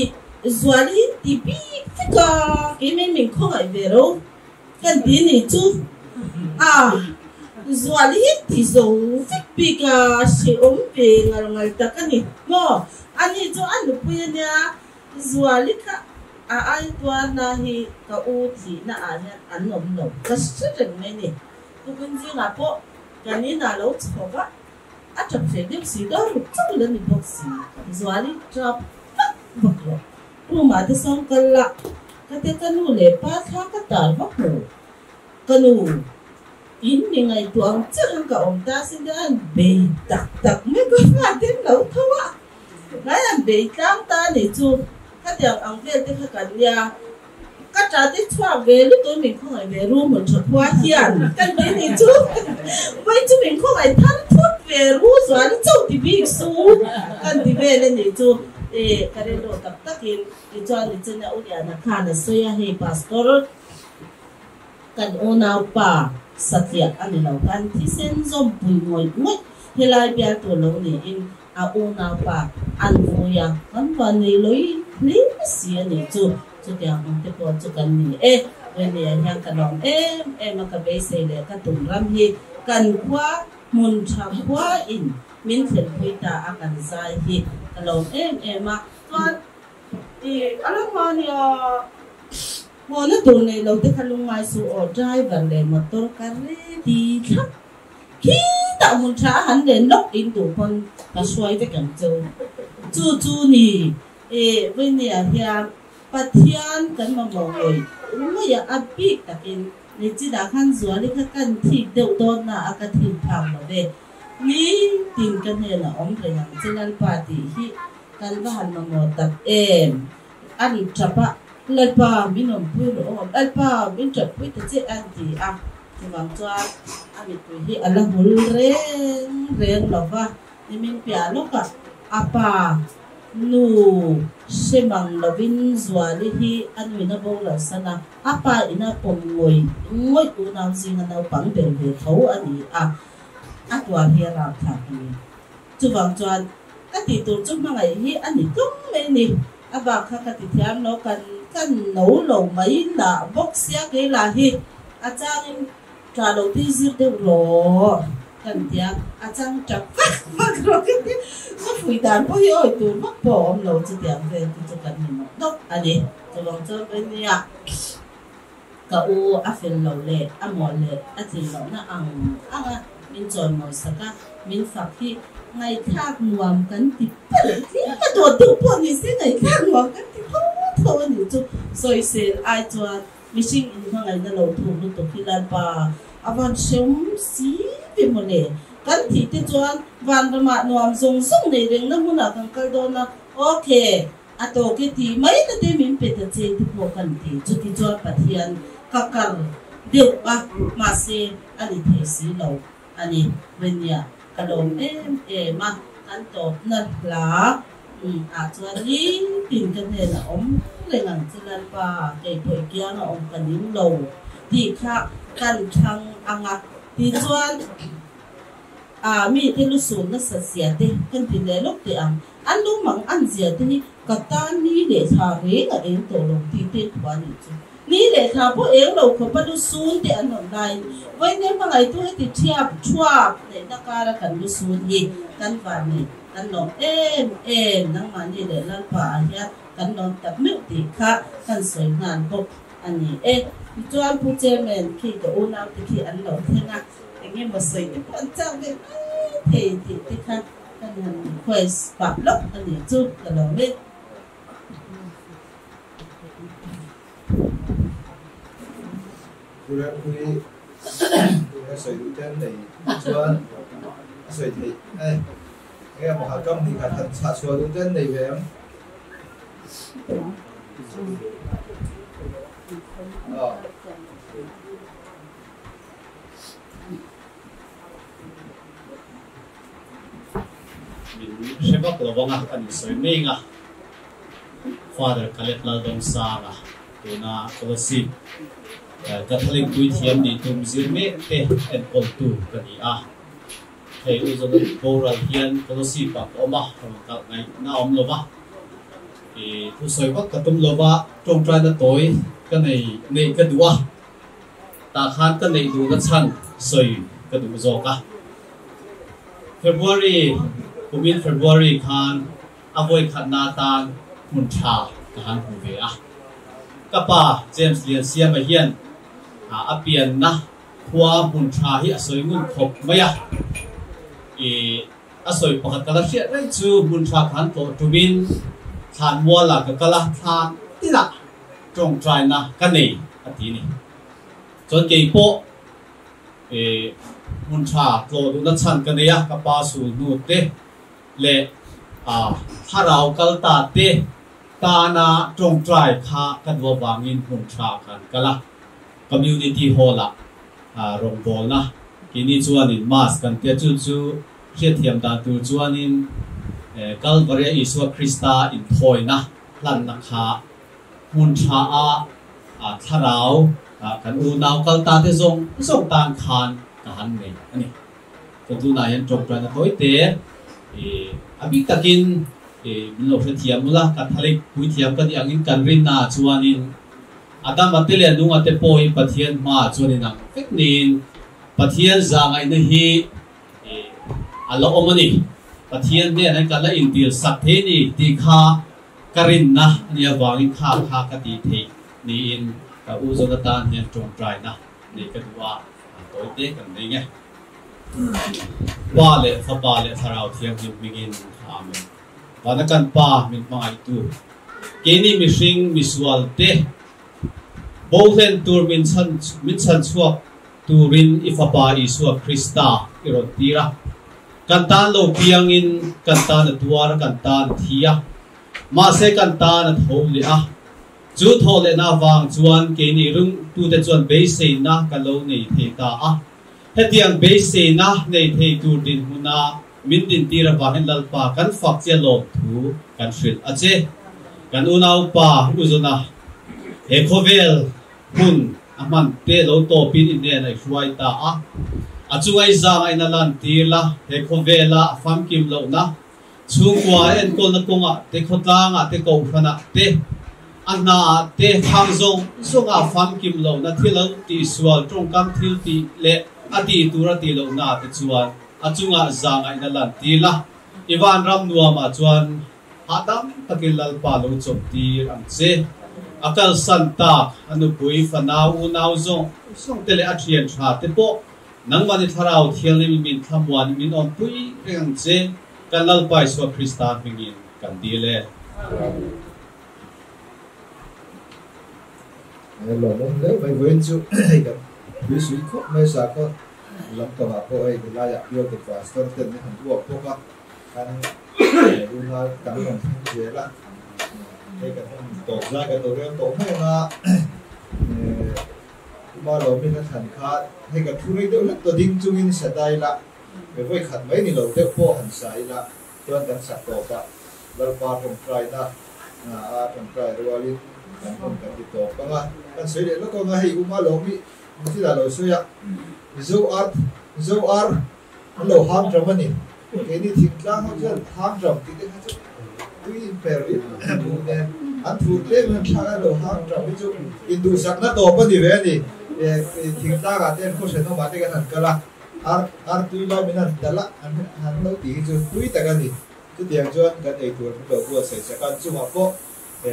zual hi ti bik vek a, keimah min khawngaih ve ro. Kan ti ni chu a zual hi ti zo vek bik a, hrehawm ve ngal ngal tak a ni maw? Ani chu a nupui a nia, Zuali kha a ai tuarna hi ka u thihna ah hian an awm lo ka hre reng mai ni. Tukin zingah pawh kan inah lo chho va, a tap hreh deuh si ka ruk chauh la ni bawk si, Zuali tap vak vak lo. Room ah te sawn kal la, ka te ka nu leh pa thla ka tar va hmu. Ka nu, in mi ngaihtuah ang chiah khan ka awm ta sin te an bei tak tak mai ka fa te an lo tho a, ngai an bei tlang ta a nih chu, khatiang ang vel te kha kan nia, ka ta te chhuak ve lutuk min khawngaih ve ru hmun tha khua hian kan ti nih chu, vawi chu min khawngaih thar thut ve ru zual i chauh ti bik su kan ti vel a nih chu. E, ka rilru tak takin tichuan nichina u Liana khan a sawi a, hei Pastor kan unaupa satliah a ni lo, kan thisen zawmpui ngawih ngawih helai bial tur lo niin a unaupa an vui a, kan van nei lawi hle si a nih chu, chutiang ang te pawh chu kan ni e. Vawineiah hian ka lawm em em a, ka beisei leh ka tum ram hi kan khua hmun tha khuain Min thlenpui ta a kan zai hi ka lawm em em a, chuan i a lo hma nia hawna tur nei lo te kha lungngai suh aw driver leh motor ka ready thlap khi tah hmun tha a han len lawk in duh pawn ka hruai vek ang cheu chu chu ni e Vawineiah hian Pathian kan mamawh ngawih ngawih a a bik takin. Ni chinah khan Zuali kha kan thik deuh dawn na a ka thik phak lo ve. Ni tin ka hnenah awm reng ang che Lalpa tih hi kan va han mamawh tak em? An tap a, Lalpa min awmpui rawh aw, Lalpa min tapui ta che an ti a. Chuvang chuan a mipui hi a la hul reng reng lo va, nimin piah lawkah a pa nu hre mang lovin Zuali hi a nuin a boral san a, a pa ina pawm ngawih ngawih unau zinga naupang ber ve tho a ni a, a tuar hi a rapthlak a ni. Chuvang chuan ka tih tur chu hmangaih hi a ni tlung mai ni. A bak kha ka ti thiam lo, kan kan no lo mai lah bawk sia kei lah hi a changin tah lo tui zir deuh rawh kan ti a, a chang tap vak vak rawh ka ti. Ka fui dan pawh hi awi tur vak pawh a awm lo chutiang vel te chu kan ni nawk nawk a ni. Chuvang chuan Venia ka u a fel lo leh a mual leh a tlin lohna ang ang a min chawimawi sak a, min fak hi ngaihthlak nuam kan ti palh tlem a, dawt deuh pawh ni se ngaihthlak nuam kan ti tho tho a nih chu. Sawisel ai chuan mihring inhmangaihna lo thuk lutuk hi Lalpa a van hrehawm si ve mawle. Kan thih te chuan vanramah nuam zawng zawng nei rengna hmunah kan kal dawn a, okay. A tawk e tih mai na te min pe ta che te pawh kan ti. Chuti chuan Pathian ka kar deuh a, mahse a ni thei si lo a ni. Venia ka lawm em em a, kan tawpna hla ah chuan nitin ka hnenah awm reng ang che Lalpa, kei pawh i kianga awm ka ning lo tih kha kan thlang ang a tih chuan a mite lusun nasa zia te kan ti leh lawk teh ang. An lu mang an zia te hi ka tan ni leh thla reng a eng tawh lo tih te thu a nih chu. Ni leh thla pawh eng lo khawp a lu sun te an rawn laiin vawiin hmangaihtu heti thiap thuap neihna kara kan lu sun hi kan van nei kan lawm em em nangmahni leh Lalpa ah hian kan lawm tak meuh tih kha kan sawi nghal bawk a ni e. Tichuan Pu Chairman khi ka unau te khi an lo thleng a, engemaw sawi te pawh an chak ve mai thei tih te kha Kan han request pah lawk a nih chu ka lo mek. Pu Rempuii tuna sawi duh ten nei chuan a sawi theih e. Enge maw han kam hnih khat han chhah chhuah duh ten nei ve ang. Aw. Min hre vak lo vang a, kan insawi meng a, Father Caleb Laldawngsanga tuna Kolasib Catholic puithiam nih tum zir mek te enkawltu ka ni a. Hei U Jonathan boral hian Kolasib ah ka awm a, rawn kalh ngaihna a awm lo va, i thusawi vak ka tum lo va, tawngtaina tawi ka nei neih ka duh a. Tah khan ka neih duhna chhan sawi ka duh zawk a. February, kumin February khan a vawikhatna atan hmun tha ka han hmu ve a. Ka pa James Liansiama hian a pianna khua hmun tha hi a sawi ngun khawp mai a. I a sawi pakhat ka la hriat reng chu hmun tha ka han tlawh tumin thlanmualah ka kal a, thlan tinah tawngtaina ka nei a ti ni. Chuan kei pawh hmun tha tlawh duhna chhan ka nei a, ka pa sul hnu te leh thlarau kal ta te tana tawngtai kha ka duh avangin hmun tha kan kal a. Community Hall ah rawngbawlna keini chuanin Mass kan tia chu chu hriatthiam dan tur chuanin Kalvaria Isua Krista inthawina hlanna kha hmun tha a thlarau kan unau kal ta te zawng zawng tan khan ka han nei a ni. Chuan tunah hian tawngtaina tawi te a bik takin min lo hrethiam ula, Catholic puithiam ka nih angin kan rinna ah chuanin Adama te leh Nunga te pawh hi Pathian hmaah chuan inang vek niin Pathian zahngaihna hi a la awm a ni. Pathian hnenah hian kan la intir sak thei a ni tih kha Ka rinna a nih avangin kha kha ka tih theih niin ka u Jonathan hian tawngtaina neih ka duh a, tawi te kan nei nge. Pa leh Fapa leh Thlarau Thianghlim hmingin Amen. Vana kan Pa min hmangaihtu, keini mihring misual te. Bo hlen tur min chhan min chhan chhuak turin i Fapa Isua Krista i rawn tir a. Kan tan lo piangin kan tan a tuar a, kan tan a thi a, mahse kan tan a tho leh a. Chu thawh lehna avang chuan keini ringtute chuan beiseina kan lo nei thei ta a. Hetiang beiseina nei thei tur dinhmuna min dintir avangin Lalpa kan fak che lawmthu kan hrilh a che. Kan unaupa Uzona he khawvel hun a hman te lo tawpin i hnen a i hruai ta a. A chunga i zanga in a lantir la, he khawvela a famkim lohna Chhungkua enkawlna kawngah te, khawtlangah te, kohhranah te, a hnaah te, thang zawng zawngah famkim lohna thil an tihsual, tawngkam thil tih leh a tih tur a tih lohnaah te chuan a chungah zahngaihna lantir la. I vanram nuamah chuan hahdam takin Lalpa lo chawptir ang che. A kalsan tak, a nupui, fanau, unau zawng zawng te leh a thian tha te pawh Nangmah ni Thlarau Thianghlim min thlamuan in min awmpui reng ang che, kan Lalpa Isua Krista hmingin kan dil e. He lawmawm hle mai vawiin chu hei kan tui sui khawp mai sakhaw lampangah pawh hei helaiah bialtu pastor ten an han uap bawk a, kan unau kan rawn thleng zel a, hei kan han tawp zai kan lo rel tawh mai ang a. Uma Lawmin a thlan kha hei ka thu rei deuh hlek tawh ding chungin sa ta ila, me vawi khat mai ni lo deuh pawh han sa ila chuan kan sak tawp a, Lalpa tawngtaina a tawngtai rualin kan hun kan ti tawp ang a, kan sawi leh lawk ang a, hei Uma Lawmi thil ah lo sawi a, Mizo ar Mizo ar an lo hang ṭam a ni, keini thingtlang ho chuan hang ṭam tih te kha chu tui inper in buh nen an thur tlem in an thlak a, lo hang ṭam hi chu induhsakna tawp a ni ve a ni, thingtlang ah te an khaw ṭhenawm ah te kan han kal a, ar ar tui lai min han talh a, an han lo tih hi chu tui tak a ni, chutiang chuan kan eitur min lo buatsaih sak a, chungah pawh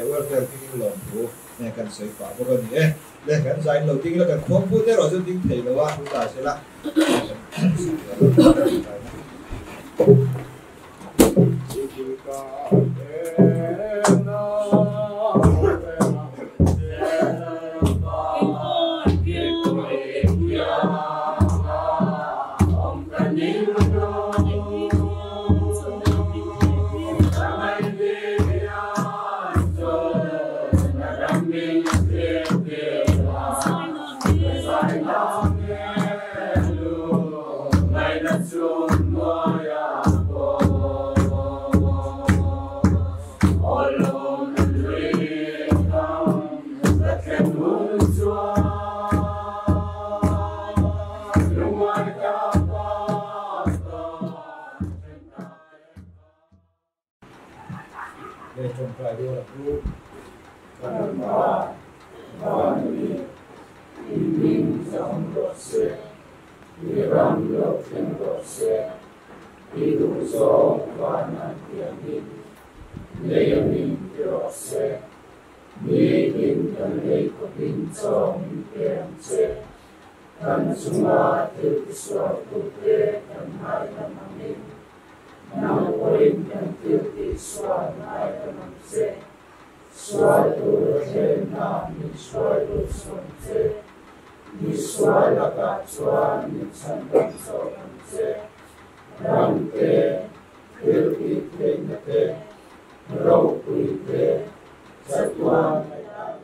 welfare hmingin lawmthu kan sawi pah bawk a ni e. Le kan zain lo ding la kan khuang put erawh chu ding thei lo a thu ta se la. Tawngtai rual a pu. Kan Pa, Van mi, i hming zam rawh se, i ram lo thleng rawh se, i duhzawng van an tiangin lei a min ti rawh se, nitin kan lei khawpin chaw min pe ang che, kan chunga thil tisualtute kan ngaidam angin. Nang pawhin kan thil tih sual ngai ka nam che, sual tur thlenna min hruai lut sawm che, mi sual lakah chuan min chhandam zawk ang che, ram te, thil tih theihna te, ropui te, chatuan leh ang.